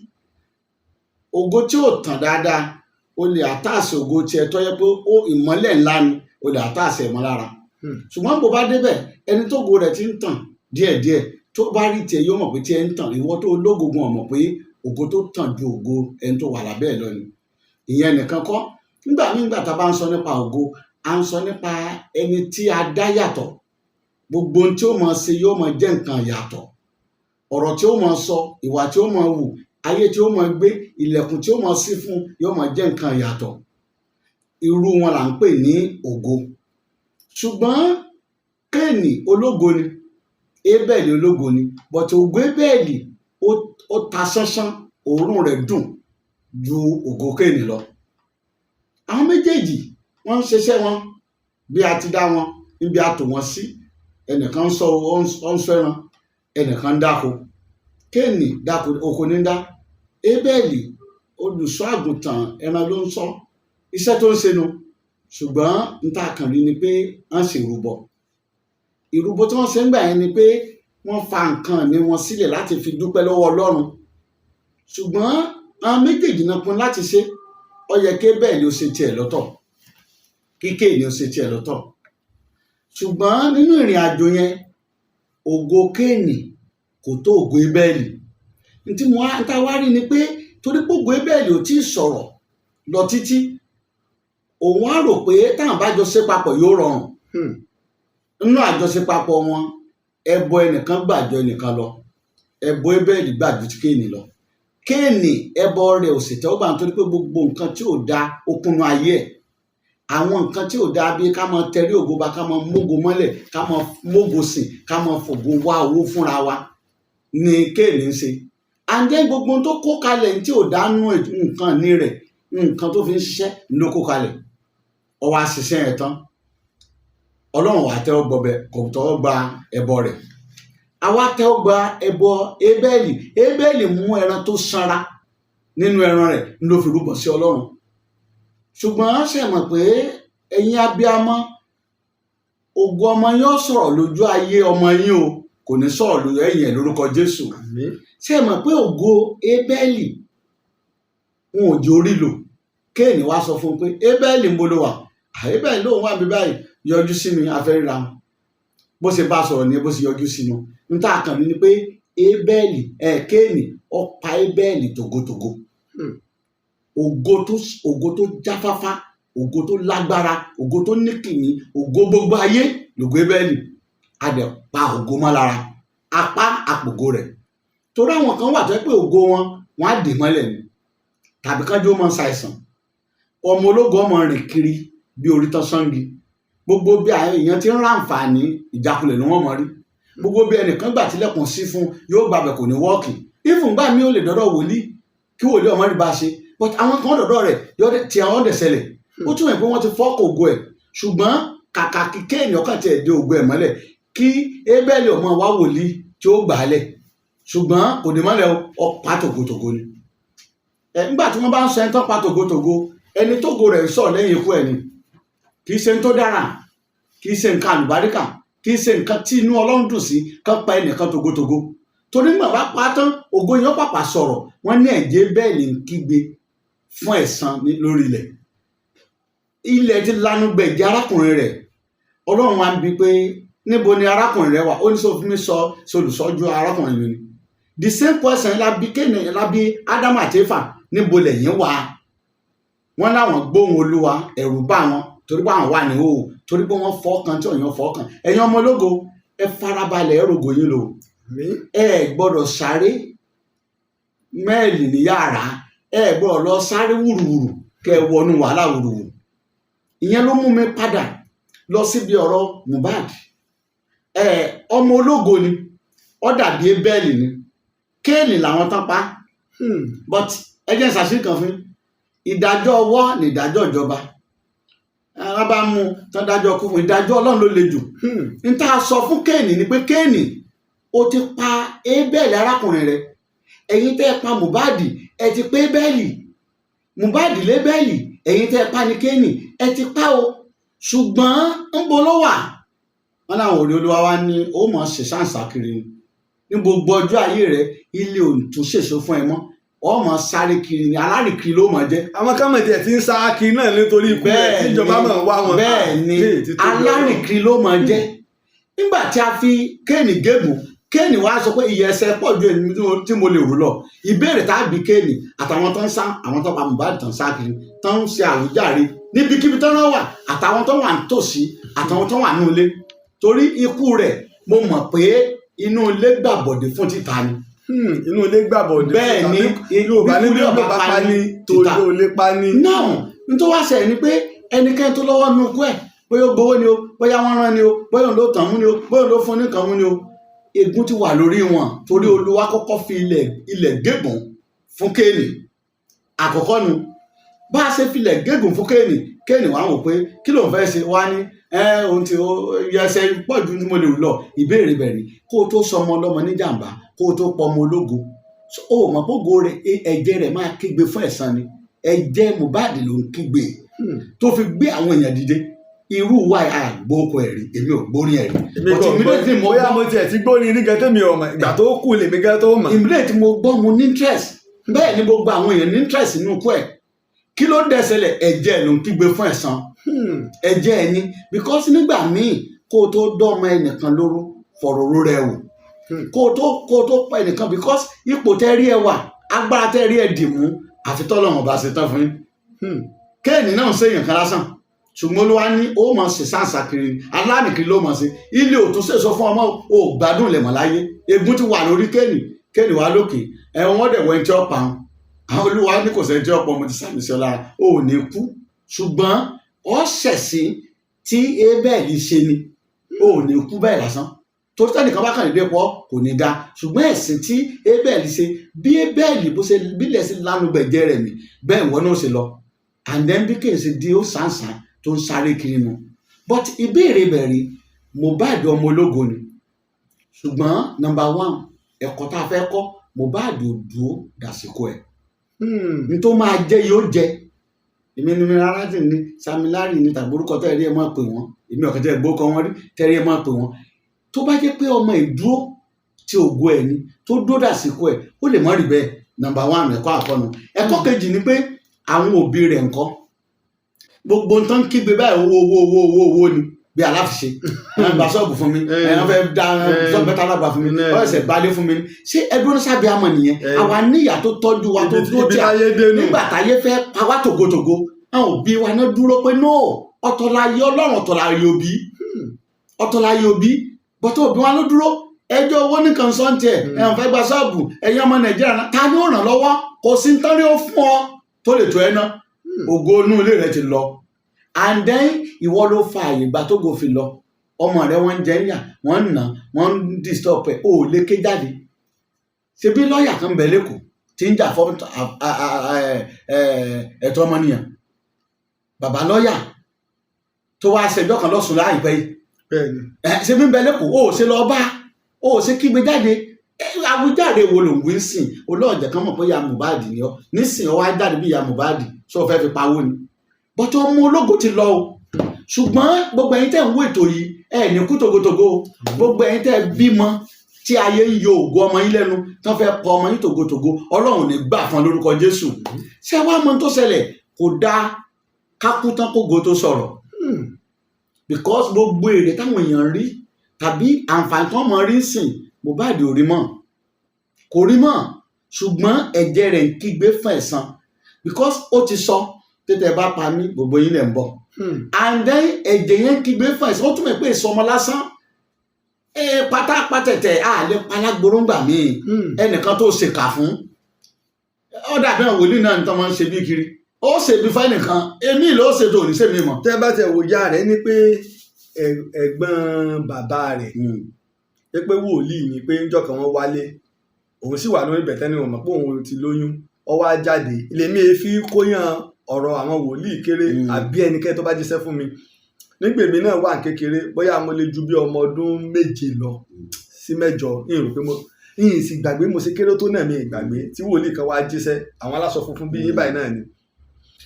ògo tí ò tàn dáadáa, o lè àtàṣe ògo tiẹ̀ tó yẹ pé ó ìmọ́lẹ̀ ńlá ni, o lè àtàṣe ẹ̀ mọ́ lára. Ṣùgbọ́n bó bá débẹ̀, ẹni tógo rẹ̀ ti ń tàn díẹ̀díẹ̀, Tó bá rí tiẹ̀, yóò mọ̀ pé tiẹ̀ ń tàn. Ìwọ tó lógo gan mọ̀ pé ògo tó tàn ju ògo ẹni tó wà lábẹ́ ẹ̀ lọ ni. Ìyẹn nìkan kọ́. Nígbà míì, nígbà tá a bá ń sọ nípa ògo, à ń sọ nípa ẹni tí a dá yàtọ̀. Gbogbo ohun tí ó máa ṣe yóò máa jẹ́ nǹkan yàtọ̀. Ọ̀rọ̀ tí ó máa sọ, ìwà tí ó máa wù, ayé tí ó máa gbé, ilẹ̀kùn tí ó máa ṣí fún yóò máa jẹ́ nǹkan yàtọ̀. Irú wọn là ń pè ní ògo. Ṣùgbọ́n Kéènì ológo ni, Ébẹ̀lì ológo ni, but ògo Ébẹ̀lì ó ta sánsán, òórùn rẹ̀ dùn ju ògo Kéènì lọ. Àwọn méjèèjì, wọ́n ń ṣiṣẹ́ wọn bí a ti dá wọn, níbi a tò wọ́n sí. Ẹnìkan ń sọ, ó ń sọ ẹran, ẹnìkan ń dáko. Kéènì dáko, oko ní ń dá. Ébẹ̀lì, olùṣọ́ àgùntàn, ẹran ló ń ṣọ́. Iṣẹ́ tó ń ṣe nu. Ṣùgbọ́n n ta kàn rí ni pé wọ́n ṣe ìrúbọ. Ìrúbọ tí wọ́n ṣe ń gbà yẹn ni pé wọ́n fa nǹkan ní wọn sílẹ̀ láti fi dúpẹ́ lọ́wọ́ Ọlọ́run. Ṣùgbọ́n àwọn méjèèjì náà pin láti ṣe. Ó yẹ kí Ébẹ̀lì ó ṣe tiẹ̀ lọ́tọ̀, kí Kéènì ó ṣe tiẹ̀ lọ́tọ̀. Ṣùgbọ́n nínú ìrìn àjò yẹn, ògo Kéènì kò tó ògo Ébẹ̀lì. Ntí mo wá tá wá rí ni pé torí pé ògo Ébẹ̀lì ò tí ì sọ̀rọ̀ lọ títí, òun á rò pé táwọn bá jọ ṣe papọ̀ yóò rọrùn. Nínú àjọṣe papọ̀ wọn, ẹbọ ẹnìkan gbàjọ ẹnìkan lọ. Ẹbọ Ébẹ̀lì gbà ju ti Kéènì lọ. Kéènì, ẹbọ rẹ̀ ò sì tẹ́wọ́gbà nítorí pé gbogbo nǹkan tí ò da ó kúnnú ayé ẹ̀. Àwọn nǹkan tí ò da bíi ká máa tẹrí ògo ba, ká máa mógo mọ́lẹ̀, ká máa mógo sìn, ká máa fògo wá owó fúnra wa ni Kéènì ń ṣe. And then gbogbo ohun tó kó kalẹ̀ tí ò dánú, nǹkan ní rẹ̀, nǹkan tó fi ń ṣiṣẹ́ ló kó kalẹ̀. Ó wá ṣiṣẹ́ yẹn tán, Ọlọ́run wà tẹ́wọ́ gbọbẹ, kò tẹ́wọ́ gba ẹbọ rẹ̀. Àwa tẹ́wọ́ gba ẹbọ Ébẹ́lì. Ébẹ́lì mú ẹran tó sanra nínú ẹran rẹ̀ ló fi rúbọ sí Ọlọ́run. Ṣùgbọ́n ṣe mọ̀ pé ẹ̀yin abiyamọ, ògo ọmọ yín ó sọ̀rọ̀ lójú ayé ọmọ yín o, kò ní sọ̀rọ̀ lójú ẹ̀yìn ẹ̀ lórúkọ Jésù. Àmín. Ṣe mọ̀ pé ògo Ébẹ́lì wọn ò jẹ́ orí lò? Kéènì wá sọ fún un pé, "Ébẹ́lì, ń bolo wà?" "Ébẹ́lì lóun wà bí báyìí." "Yọjú sí mi, a fẹ́ ríra wọn." Bó ṣe bá sọ̀rọ̀ ni bó ṣe yọjú sí mi. N tá a kàn ní ni pé Ébẹ́lì ẹ̀, Kéènì ó pa Ébẹ́lì tògótògó. Ògo tó jáfáfá, ògo tó lágbára, ògo tó níkìmí, ògo gbogbo ayé lògo Ébẹ́lì. A dẹ̀ pa ògo mọ́ lára, apá àpògo rẹ̀, torí àwọn kan wà tó jẹ́ pé ògo wọn, wọn á dè mọ́lẹ̀ ni, tàbí kánjú ó máa ṣàìsàn. Ọmọ ológo ọmọ rìn kiri bí orí tán sangi. Gbogbo bí àwọn èèyàn ti ń ráǹfààní, ìjákulẹ̀ ni wọ́n mọ̀ rí. Gbogbo bí ẹnìkan gbà tilẹ̀kùn sí fún, yóò gbàbẹ̀, kò ní wọ́ọ̀kì. Ìfún gbà mí, ó lè dọ́dọ̀ wòlíì kí wòlíì ọmọ rí bá ṣe, but àwọn kan dọ̀dọ̀ rẹ̀ tí àwọn dẹ̀ ṣẹlẹ̀. Ó túmọ̀ pé wọ́n ti fọ́ ògo ẹ̀. Ṣùgbọ́n kàkà kí Kéènì ọkàn tiẹ̀ dé ògo ẹ̀ mọ́lẹ̀, kí Ébẹ́lì ọmọ wa wòlíì tí ó gbà á lẹ̀, ṣùgbọ́n kò dé mọ́lẹ̀, ó pa tògótògó ni. Ẹ nígbà tí wọ́n bá ń sọ ẹni tó pa tògótògó, ẹni tógo rẹ̀ sọ̀ lẹ́yìn ikú ẹ̀ ni. Kì í ṣe ń tó dára, kì í ṣe nǹkan àlùbáríkà, kì í ṣe nǹkan tí inú Ọlọ́run dùn sí kán pa ẹnìkan tògótògó, torí nígbà bá pa á tán, ògo yẹn ó pàpà sọ̀rọ̀. Wọ́n ní ẹ̀jẹ̀ bẹ́ẹ̀ ní ń kígbe fún ẹ̀san lórí ilẹ̀. Ilẹ̀ ti lanu gbẹ̀jẹ̀ arákùnrin rẹ̀. Ọlọ́run wa ń bi pé, "Níbo ni arákùnrin rẹ̀ wà?" Ó ní, "Sọ fún mi, sọ solùsọ́jú arákùnrin mi ni." The same question la bi Kéènì, la bi Ádámù àti Éfà: "Níbo lẹ̀yin wà?" Wọ́n láwọn gbóhùn Olúwa, ẹ̀rù bá wọn torí pé àwọn wà ní òwò, torí pé wọ́n fọ́ọ̀kan tí òyìn fọ́ọ̀kan. Ẹ̀yin ọmọ ológo, ẹ farabalẹ̀, ẹ rògò yín lò. Àmín. Ẹ gbọ́dọ̀ sáré mẹ́ẹ̀lì ní yàrá, ẹ gbọ́dọ̀ lọ sáré wùrùwùrù kẹ́ ẹ wọnú wàhálà wùrùwùrù. Ìyẹn ló mú mi padà lọ síbi ọ̀rọ̀ Mohbad. Ẹ ọmọ ológo ni, ó dàbí Ébẹ́lì ni, Kéènì làwọn tán pa. But ẹ jẹ́ ìsàsí kan fún yín. Ìdájọ́ ọwọ́ ní ìdájọ́ ìjọba, wọ́n bá mú tán dájọ́ kú fún, ìdájọ́ Ọlọ́run ló le jù. N tá a sọ fún Kéènì ni pé, "Kéènì, o ti pa Ébẹ́lì arákùnrin rẹ." Ẹ̀yin tẹ́ ẹ pa Mohbad, ẹ ti pa Ébẹ́lì. Mohbad lébẹ́lì, ẹ̀yin tẹ́ ẹ pa ní Kéènì, ẹ ti pa o. Ṣùgbọ́n ń bo ló wà? Wọn láwọn òde. Olúwa wa ní ó mọ̀ ṣe sáǹsà kiri ni ní gbogbo ọjọ́ ayé rẹ. Ilé ò tún ṣèso fún ẹ mọ́, ọ mọ̀ sáré kiri ni, alárìkiri ló mọ̀ jẹ́. Àwọn kan mọ̀ tiẹ̀ ti ń sá kiri náà nítorí ikú rẹ̀ tí ìjọba mọ̀ ń wá wọn. Bẹ́ẹ̀ ni. Ní èyí tí tóbi Ọlọ́run. Alárìnkiri ló máa jẹ́. Nígbà tí a fi Kéènì gégùn, Kéènì wá sọ pé ìyà ẹ̀ṣẹ̀ pọ̀ ju èmi tí mo lè rù lọ. Ìbéèrè tá a bí Kéènì àtàwọn tó ń sá, àwọn tó pa Mohbad tó ń sá kiri, tó ń ṣe àwíjàre níbikíbi tó ń wà, àtàwọn tó wà nítòsí, àtàwọn tó wà nínú ilé, torí ikú rẹ̀, mo mọ̀ pé inú ilé gbàbọ̀dé fún títa ni. Inú ilé gbàbọ̀dé. Bẹ́ẹ̀ ni. Yorùbá ní bí Bí ọba ọba pa pa ní ní torí títà. ó lè pa ní. Náà nítorí wá ṣẹlẹ̀ ni pé ẹnikẹ́ni tó lọ́wọ́ nínú ikú ẹ̀, bóyá ó gbowó ni o, bóyá wọ́n rán ni o, bóyá òun ló tàn mú ni o, bóyá òun ló fún ní kan mú ni o, ègún ti wà lórí wọn, torí Olúwa kọ́kọ́ fi ilẹ̀ gégùn fún Kéènì àkọ́kọ́ nu. Bá a ṣe filẹ̀ gégùn fún Kéènì, Kéènì wàá wò pé kí ló ń fẹ́ ṣe, wá ní ẹ ohun tí ó yẹsẹ̀ pọ̀ ju tí mo lè rù lọ. Ìbéèrè bẹ̀rẹ̀: kó o tó sọmọ ọlọ́mọ níjàmbá, kó o tó pọmọ ológo, ó mọ̀ pógo rẹ̀, ẹ̀jẹ̀ rẹ̀ máa kígbe fún ẹ̀san ni. Ẹ̀jẹ̀ Mohbad ló ń kígbe tó fi gbé àwọn èèyàn dìde. Irú wa àgbókò ẹ̀rí, èmi ò gbórin ẹ̀rí. Èmi kò gbọ́, bóyá mo tiẹ̀ ti gbórin ní gẹ́tẹ́ mi ò mọ̀, ìgbà tó kù lèmi gẹ́ tó mọ̀. Immediately tí mo gbọ́, mo ní interest. Bẹ́ẹ̀ ni gbogbo àwọn èèyàn ní interest nínú ikú ẹ̀. Kí ló dẹ̀sẹ̀lẹ̀? Ẹ̀jẹ̀ ló ń kígbe fún ẹ̀san, ẹ̀jẹ̀ ẹ̀ ni, because nígbà míì, kó o tó dọ́mọ ẹnìkan lóró, fọ̀rọ̀ oró rẹ wò kó o tó pa ẹnìkan, because ipò tẹ́ rí ẹ wà, agbára tẹ́ rí ẹ dì mú, àfi tọ́lọ́run bá ṣe tán fún yín. Kéènì náà ń ṣèyàn kan lásán, ṣùgbọ́n Olúwa ní ó máa ṣe sáǹsà kiri, alánìkiri ló máa ṣe. Ilé òtún ṣèṣọ fún ọmọ ò gbádùn lẹ̀mọ́ láyé. Ègún ti wà lórí Kéènì. Kéènì wà lókè ẹ̀wọ̀n, wọ́n dẹ̀ wọ ẹni tí ó pa wọn. Àwọn Olúwa ní kò sẹ́ni tí ó pọ̀, mo ti sàmì sí ọ lára, ò ní kú, ṣùgbọ́n ọ ṣẹ̀sìn tí Ébẹ̀lì ṣe ni, ò ní kú bẹ́ẹ̀ lásán, torí tẹ́nìkan bá kàn dédé pọ̀ kò ní da. Ṣùgbọ́n ẹ̀sìn tí Ébẹ̀lì ṣe, bí Ébẹ̀lì bó ṣe bílẹ̀ sí lánàá gbẹ̀jẹ̀ rẹ̀ mi, bẹ́ẹ̀ ìwọ náà ṣe lọ. And then bí kèé ṣe di ó sàǹsàn tó ń sáré kiri nu. But ìbéèrè bẹ̀rẹ̀, Mohbad ọmọ ológo ni, ṣùgbọ́n number one, ẹ̀kọ́ tá a fẹ́ kọ́, Mohbad ò dúró dàsìkò ẹ̀. N tó máa jẹ́ yóò jẹ́. Èmi ni mi rárá tì ní Sam Larry ní tàbí orúkọ tẹ́lẹ̀ ẹ máa pè wọ́n, èmi ọ̀kẹ́ tẹ́lẹ̀ gbókọ wọn rí tẹ́lẹ̀ ẹ máa pè wọ́n. Tó bá jẹ́ pé ọmọ ìdúró tí ògo ẹ̀ ni, tó dúró dàsìkò ẹ̀, ó lè má rí bẹ́ẹ̀. Number one, ẹ̀kọ́ àkọ́nu. Ẹ̀kọ́ kejì ni pé àwọn òbí rẹ̀ ńkọ́? Gbogbo nǹkan kígbe báyìí, owó, owó, owó, owó, owó ni bí aláfiṣe. Ẹ̀ ń gba ṣọ́ọ̀bù fún mi, ẹ̀ ń fẹ́ dá ṣọ́ọ̀bù mẹ́ta lágbà fún mi, ọ̀ ẹ̀sẹ̀ balẹ̀ fún mi. Ṣé ẹdún sábẹ́ àmọ́ nìyẹn? Àwa níyà tó tọ́jú wa, tó dúró tí a nígbà táyé fẹ́ pa wá tògótògó, àwọn òbí wa náà dúró pé no, ọ̀tọ̀ láyé Ọlọ́run, ọ̀tọ̀ láyé òbí, ọ̀tọ̀ láyé òbí. Bọ́tọ̀ òbí wa ló dúró. Ẹjọ́ owó nìkan sọ́ǹtì ẹ̀, ẹ̀ ń fẹ́ gba ṣọ́ọ̀bù. Ẹ̀yin ọmọ Nàìjíríà náà, ta ni ó ràn lọ́wọ́? Kò sí ń tán rí ó fún ọ tó lè tó ẹ ná. Ògo inú ilé rẹ ti lọ. And then ìwọ ló fa àyè ìgbà tó gòfin lọ. Ọmọ rẹ, wọ́n ń jẹ ń yà, wọ́n ń nà, wọ́n ń disturb ẹ̀, ó lè ké jáde. Ṣebí lọ́ọ̀yà kan bẹ̀ lẹ́kọ̀ọ́ tí ń jà fún ẹ̀tọ́ ọmọnìyàn, bàbá lọ́ọ̀yà tó wá ṣẹjọ́ kan lọ́sùn láìpẹ́ yìí? Ṣebí ń bẹ lẹ́kọ̀ọ́, ó ṣe lọ bá ó ṣe kígbe jáde? Àwíjàre wo ló ń wí sìn? Olóòjẹ kan mọ̀ pé ìyá Mohbad ni ọ nísìn, ọ wá jáde bí ìyá Mohbad, ṣé o fẹ́ fi pawó ni? Bọ́tọ̀ ọmọ ológo ti lọ o. Ṣùgbọ́n gbogbo ẹ̀yin tẹ́ ń wo ètò yìí, ẹ ní kú togotogo. Gbogbo ẹ̀yin tẹ́ bímọ tí ayé ń yọ ògo ọmọ yín lẹ́nu, tí wọ́n fẹ́ pọ ọmọ yín togotogo, Ọlọ́run ní gbà fún lórúkọ Jésù. Ṣé wàá mọ tó ṣẹlẹ̀? Kò dáa kákú tán kógo tó sọ̀rọ̀, because gbogbo èrè táwọn èèyàn rí tàbí àǹfààní tí wọ́n mọ rí sìn, Mohbad ò rí mọ́, kò rí mọ́. Ṣùgbọ́n ẹ̀jẹ̀ rẹ̀ ń kígbe fún ẹ̀san, because ó ti sọ tètè bá pa mí, gbogbo yín lẹ̀ ń bọ̀. And then ẹ̀jẹ̀ yẹn ń kígbe fún ẹ̀san. Ó túmọ̀ pé ìsọmọ lásán ẹ pátápátẹ̀tẹ̀ á lè palágbórógbà míì. Ẹnìkan tó ṣèkà fún ọ dàbí àwọn wòlíì náà ní tó máa ń ṣe bí kiri, ó ṣèbí fẹ́nìkan, èmi ló ṣètò òní sèmi mọ̀. Tẹ́ bá tẹ̀ wò, ya rẹ̀ ní pé ẹ̀gbọ́n bàbá rẹ̀ pé wòlíì ni, pé ńjọ́ kan wọ́n wálé, òun sì wà lórí bẹ̀tẹ́ ni wọ́n mọ̀ pé òun ti lóyún. Ó wá jáde ilé mi fi kóyàn ọ̀rọ̀ àwọn wòlíì kéré àbí ẹnikẹ́ni tó bá jíṣẹ́ fún mi. Nígbà èmi náà wà kékeré, bóyá mo lè ju bí ọmọ ọdún 7 lọ sí 8, ìrò pé mo yìí sì gbàgbé mo ṣe kéré tó náà, mi ìgbàgbé tí wòlíì kan wá jíṣẹ́, àwọn aláṣọ funfun bíi yín báyìí náà ni.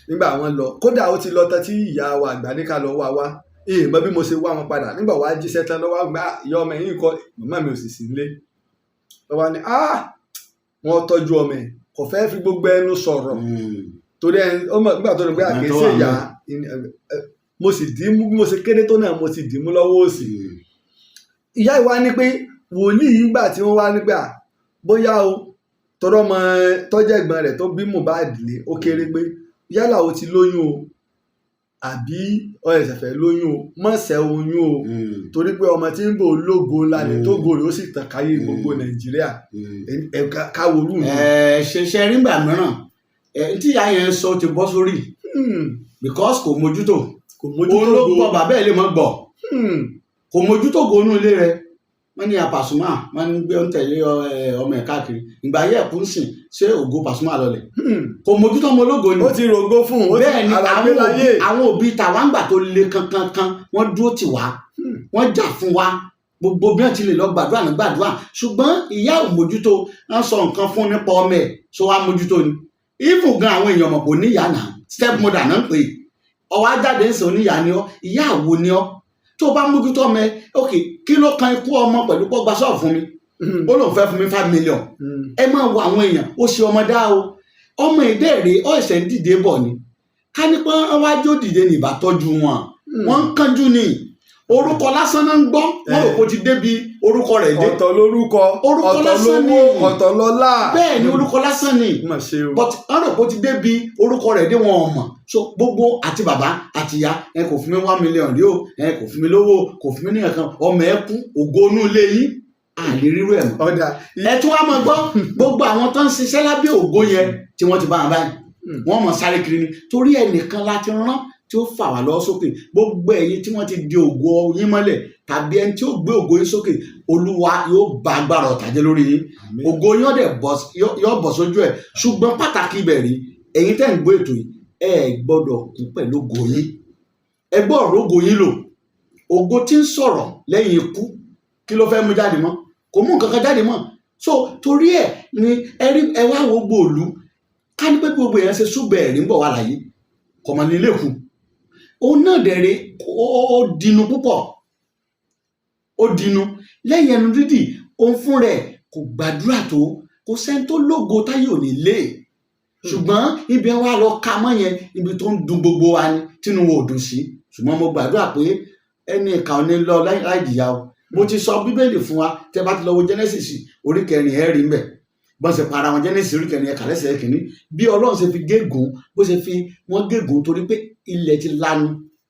Nígbà wọn lọ, kódà ó ti lọ tán tí ìyá wa àgbà ní ká lọ wá wá, ìyìn mọ bí mo ṣe wá wọn padà. Nígbà wàá jíṣẹ́ tán lọ́wọ́ gbà, ìyá ọmọ yìí kọ́, màmá mi ò sì sí nílé lọ́wọ́ ni wọ́n tọ́jú ọmọ ẹ̀, kò fẹ́ fi gbogbo ẹnu sọ̀rọ̀ torí ẹ ọmọ nígbà tó ní pé àkèésí ìyá. Mo sì dì í mú bí mo ṣe kéré tó náà, mo sì dì í mú lọ́wọ́ òsì. Ìyá ìwá ní pé Wòlíì yìí gbà tí wọ́n wá nígbà bóyá o tọrọ ọmọ tọ́jẹ̀gbọ́n rẹ̀ tó bí Mohbad lé ó kéré, pé yálà o ti lóyún o àbí o ṣẹ̀ṣẹ̀ fẹ́ lóyún o, má ṣẹ́ oyún o, torí pé ọmọ tí ń bò lógo ńlá ni, tógo rẹ̀ ó sì tàn káyé gbogbo Nàìjíríà. Ẹ káworú mi. Ẹ ṣe ṣe rí gbà mìíràn ẹ tí ìyá yẹn sọ ti bọ́ sórí because kò mójútó. Kò mójútó. Òun ló gbọ́, bàbá ẹ̀ lè mọ́ gbọ́. Kò mójútó gonú ilé rẹ̀. Wọ́n ní Pasuma, wọ́n ní gbé ń tẹ̀lé ọmọ ẹ̀ káàkiri. Ìgbà yẹ ẹ̀kú ń sìn, ṣé ògo Pasuma lọlẹ̀? Kò mójútó ọmọ ológo ni. Ó ti rògbò fún un, ó ti Bẹ́ẹ̀ ni. àràgbé Àwọn láyé. òbí, àwọn òbí tàwa ń gbà tó le kankankan, wọ́n dúró tì wá, wọ́n jà fún wa, gbogbo bí wọ́n ti lè lọ gbàdúrà ní gbàdúrà. Ṣùgbọ́n ìyá ò mójútó. Wọ́n sọ nǹkan fún nípa ọmọ ẹ̀, sọ wá mójútó ni. Even gan, àwọn èèyàn mọ̀ kò níyà náà, step mother náà ń pè é. Ọwọ́ ajáde ń sọ oníyà ni ọ́, ìyá àwo ni ọ́. Tó o bá mójútó ọmọ ẹ, ok, kí ló kan ikú ọmọ pẹ̀lú pọ́ gba ṣọ́ọ̀bù fún mi? Ó lóun fẹ́ fún mi 5 million. Ẹ máa wo àwọn èèyàn, ó ṣe ọmọ dá o. Ọmọ èdè rèé, ó ẹsẹ̀ ń dìde bọ̀ ni. Ká ní pé wọ́n wá jó dìde ní ìbá tọ́jú wọn. Wọ́n ń kánjú ni. Orúkọ lásán náà ń gbọ́, wọ́n rò kó ti débi orúkọ rẹ̀ dé. Ọ̀tọ̀ lórúkọ, Orúkọ ọ̀tọ̀ lásán lówó, ni. ọ̀tọ̀ lọ́lá. Bẹ́ẹ̀ ni, orúkọ lásán ni. Mà ṣe o. But wọ́n rò kó ti débi orúkọ rẹ̀ dé, wọn ò mọ̀. So gbogbo àti bàbá àti ìyá ẹ, kò fún mi 1 million rí o, ẹ kò fún mi lówó, kò fún mi ní nǹkan. Ọmọ ẹ kú, ògo inú ilé yín, à lè rírú ẹ̀ mọ́. Ọ̀dà. Ẹ tún wá máa gbọ́, gbogbo àwọn tó ń ṣiṣẹ́ lábẹ́ ògo yẹn tí wọ́n ti bá wọn báyìí, wọ́n mọ̀ sáré kiri ni, torí ẹnìkan láti rán tí ó fà wá lọ́wọ́ sókè. Gbogbo ẹ̀yin tí wọ́n ti di ògo yín mọ́lẹ̀ tàbí ẹni tí ó gbé ògo yín sókè, Olúwa yóò bá agbára ọ̀tá jẹ́ lórí yín. Ògo yín ó dẹ̀ yóò bọ̀ sójú ẹ̀. Ṣùgbọ́n pàtàkì ibẹ̀ rí, ẹ̀yin tẹ́ ń gbọ́ ètò yìí, ẹ gbọ́dọ̀ kú pẹ̀lú ògo yín. Ẹ gbọ́ ọ̀rọ̀ ògo yín lò. Ògo tí ń sọ̀rọ̀ lẹ́yìn ikú, kí ló fẹ́ mú jáde mọ́? Kò mú nǹkan kan jáde mọ́. So torí ẹ̀ ni ẹ rí, ẹ wá wo gbòòlù, ká ní pé gbogbo èèyàn ṣe súbẹ̀ ẹ̀rí ń bọ̀ wá láyé, kọ̀mọ̀ nílé kù. Òun náà dẹ̀rẹ̀, ó dinu púpọ̀, ó dinu lẹ́yìn ẹnu dídì. Òun fún rẹ̀ kò gbàdúrà tó. Kò sẹ́ni tó lógo táyé ò ní lé, ṣùgbọ́n ibi wa lọ ka mọ́ yẹn, ibi tó ń dùn gbogbo wa ni, tínú wo ò dùn sí. Ṣùgbọ́n mo gbàdúrà pé ẹni ìkà ò ní lọ láì jìyà o. Mo ti sọ Bíbélì fún wa. Tẹ bá ti lọ wo Genesis orí kẹrin, ẹ rí mbẹ bọ́n ṣe para wọn. Genesis orí kẹrin, ẹ̀ka lẹ́sẹ̀ kìíní, bí Ọlọ́run ṣe fi gégùn, bó ṣe fi wọ́n gégùn, torí pé ilẹ̀ ti lanu,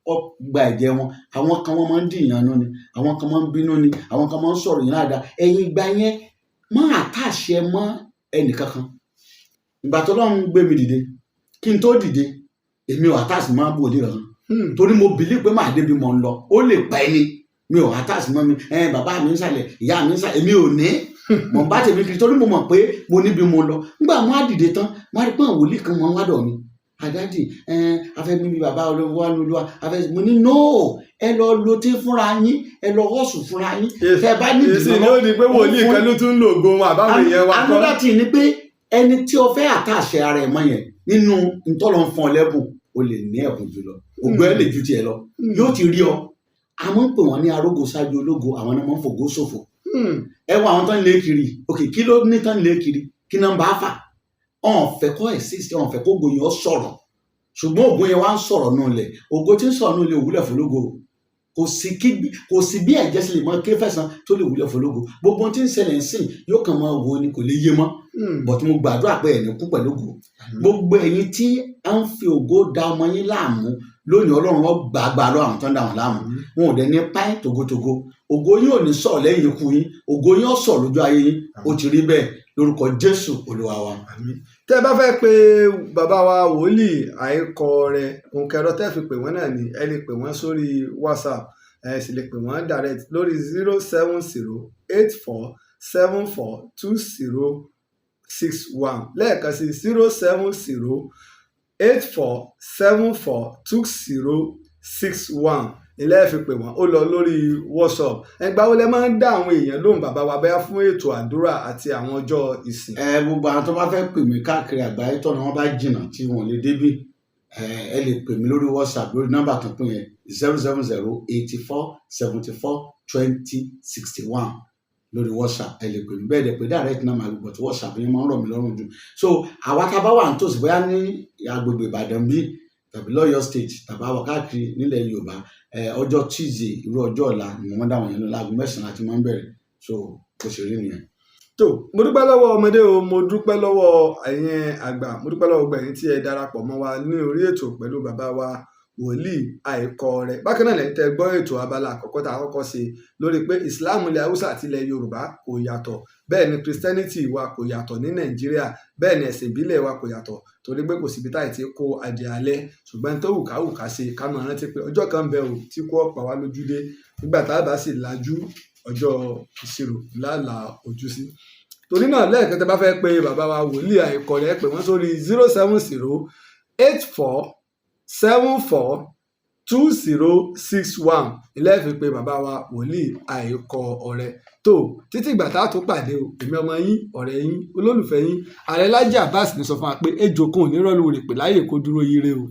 ó gba ẹ̀jẹ̀ wọn. Àwọn kan, wọ́n máa ń dìyànnu ni, àwọn kan máa ń bínú ni, àwọn kan máa ń sọ̀rọ̀ yìí láàdá. Ẹ̀yìn ìgbà yẹn, má àtàṣe mọ́ ẹnìkankan. Ìgbà tó Ọlọ́run gbé mi dìde, kí n tó dìde, èmi ò àtàṣe mọ́ bòlí kankan, torí mo believe pé màá débi mọ̀ ń lọ. Ó lè pa ẹni mi ò àtàṣe mọ́ mi. Ẹ bàbá mi ń sàlẹ̀, ìyá mi ń sàlẹ̀, èmi ò ní mọ̀ ń bá tèmi kiri, torí mo mọ̀ pé mo níbi mo lọ. Nígbà mo á dìde tán, mo á rí pé àwọn wòlíì kan wọ́n wá dọ̀ mi. Àdádì ẹ afẹ́mi bíi bàbá olówó wa lóluwa afẹ́. Mo ní no, ẹ lọ lo tí fúnra yín, ẹ lọ hustle fúnra yín. Tẹ bá ní Èsì ni ó di pé wòlíì kan ló tún ń lo ògo wọn àbáwọn èèyàn wa kọ́. Another thing ni pé ẹni tí o fẹ́ àtàṣe ara ẹ̀ mọ́ yẹn nínú ntọ́lọ́ ń fún ọ lẹ́bùn, o lè ní ẹ̀bùn jùlọ, ògo ẹ̀ lè ju tiẹ̀ lọ. Yóò ti rí ọ. A máa ń pè wọ́n ní arógo ṣáájú ológo, àwọn náà máa ń fògo ṣòfò. Ẹ wo àwọn tó ń lé kiri. Ok, kí ló ní tó ń lé kiri? Kí náà ń bá fà? Ọ̀n fẹ́ kọ́ exist, ọ̀n fẹ́ kó ògo yẹn ó sọ̀rọ̀. Ṣùgbọ́n ògo yẹn wá ń sọ̀rọ̀ nù lẹ̀. Ògo tí ń sọ̀rọ̀ nù lẹ̀ òwúlẹ̀ fọlógo. Kò sí kí, kò sí bí ẹ̀jẹ̀ sì lè mọ ké fẹ̀sán tó lè wúlẹ̀ fọlógo. Gbogbo ohun tí ń ṣẹlẹ̀ ń sìn, yóò kàn máa wo ni, kò lè yé mọ́. But mo gbàdúrà pé ẹ̀ní kú pẹ̀lú ògo. Gbogbo ẹ̀yin tí à ń fi ògo da ọmọ yín láàmú lónìí, Ọlọ́run wọn gbàgbà lọ àwọn tó ń da wọn láàmú. Wọn ò dẹ̀ ní páì tògótògó. Ògo yín ò ní sọ̀rọ̀ lẹ́yìn ikú yín, ògo yín ó sọ̀rọ̀ lójú ayé yín. Ó ti rí bẹ́ẹ̀ lórúkọ Jésù Olúwa wa. Tẹ́ ẹ bá fẹ́ pe bàbá wa wòlíì Àìkọrẹ, òǹkẹrọ tẹ́ fi pè wọ́n náà ni, ẹ lè pè wọ́n sórí WhatsApp, ẹ sì lè pè wọ́n direct lórí 07084742061. Lẹ́ẹ̀kan sí, 07084742061 ilé ẹ fi pè wọ́n. Ó lọ lórí WhatsApp. Ẹgbàá wo lẹ máa ń dá àwọn èèyàn lóhùn, bàbá wa, bẹ́ẹ̀ fún ètò àdúrà àti àwọn ọjọ́ ìsìn? Ẹ gbogbo àwọn tó bá fẹ́ pè mí káàkiri àgbáyé, tọ́nà wọn bá jìnnà tí wọn lè débí, ẹ lè pè mí lórí WhatsApp lórí nọ́mbà tó pín yẹn, 07084742061 lórí WhatsApp. Ẹ lè pè mí bẹ́ẹ̀ dẹ̀ pé direct number, but WhatsApp yẹn máa ń rọ̀ mí lọ́rùn jù. So àwa tá a bá wà nítòsí, bóyá ní agbègbè Ìbàdàn bí tàbí lọ́yọ̀ State tàbí àwọn káàkiri nílẹ̀ Yorùbá, ọjọ́ Tuesday, irú ọjọ́ ọ̀la ni mo máa ń dáwọn yẹn lọ. Láago 9 láti máa ń bẹ̀rẹ̀. So Bó ṣe rí nìyẹn. Tó, mo dúpẹ́ lọ́wọ́ ọmọdé o, mo dúpẹ́ lọ́wọ́ ẹ̀yin àgbà, mo dúpẹ́ lọ́wọ́ gbogbo ẹ̀yin tí ẹ darapọ̀ mọ́ wa ní orí ètò pẹ̀lú bàbá wa Wòlíì Àìkọrẹ. Bákan náà, lẹ́yìn tẹ́ gbọ́ ètò abala àkọ́kọ́ tá a kọ́kọ́ ṣe lórí pé Islam ilẹ̀ Haúsá àti ilẹ̀ Yorùbá kò yàtọ̀, bẹ́ẹ̀ ni Christianity wa kò yàtọ̀ ní Nàìjíríà, bẹ́ẹ̀ ni ẹ̀sìn ìbílẹ̀ wa kò yàtọ̀, torí pé kò síbi táì tí kó adìẹ alẹ́. Ṣùgbọ́n tó wù ká wù ká ṣe, ká máa rántí pé ọjọ́ kan bẹ ò tí kò pa wá lójú dé. Nígbà tá a bá sì lajú, ọjọ́ ìṣirò lálàá ojú sí. Torí náà, lẹ́ẹ̀kan, tẹ́ bá fẹ́ pe bàbá wa Wòlíì Àìkọrẹ, pè wọ́n sórí 07084742061. Ilé fi pe bàbá wa Wòlíì Àìkọrẹ. Tó títí ìgbà tá a tún pàdé o, èmi ọmọ yín, ọ̀rẹ́ yín, olólùfẹ́ yín, Ààrẹ Lájí Abbas ní sọ fún wa pé ejò kan ò ní rọ́ọ̀lù rè pè láyè kó dúró yire o.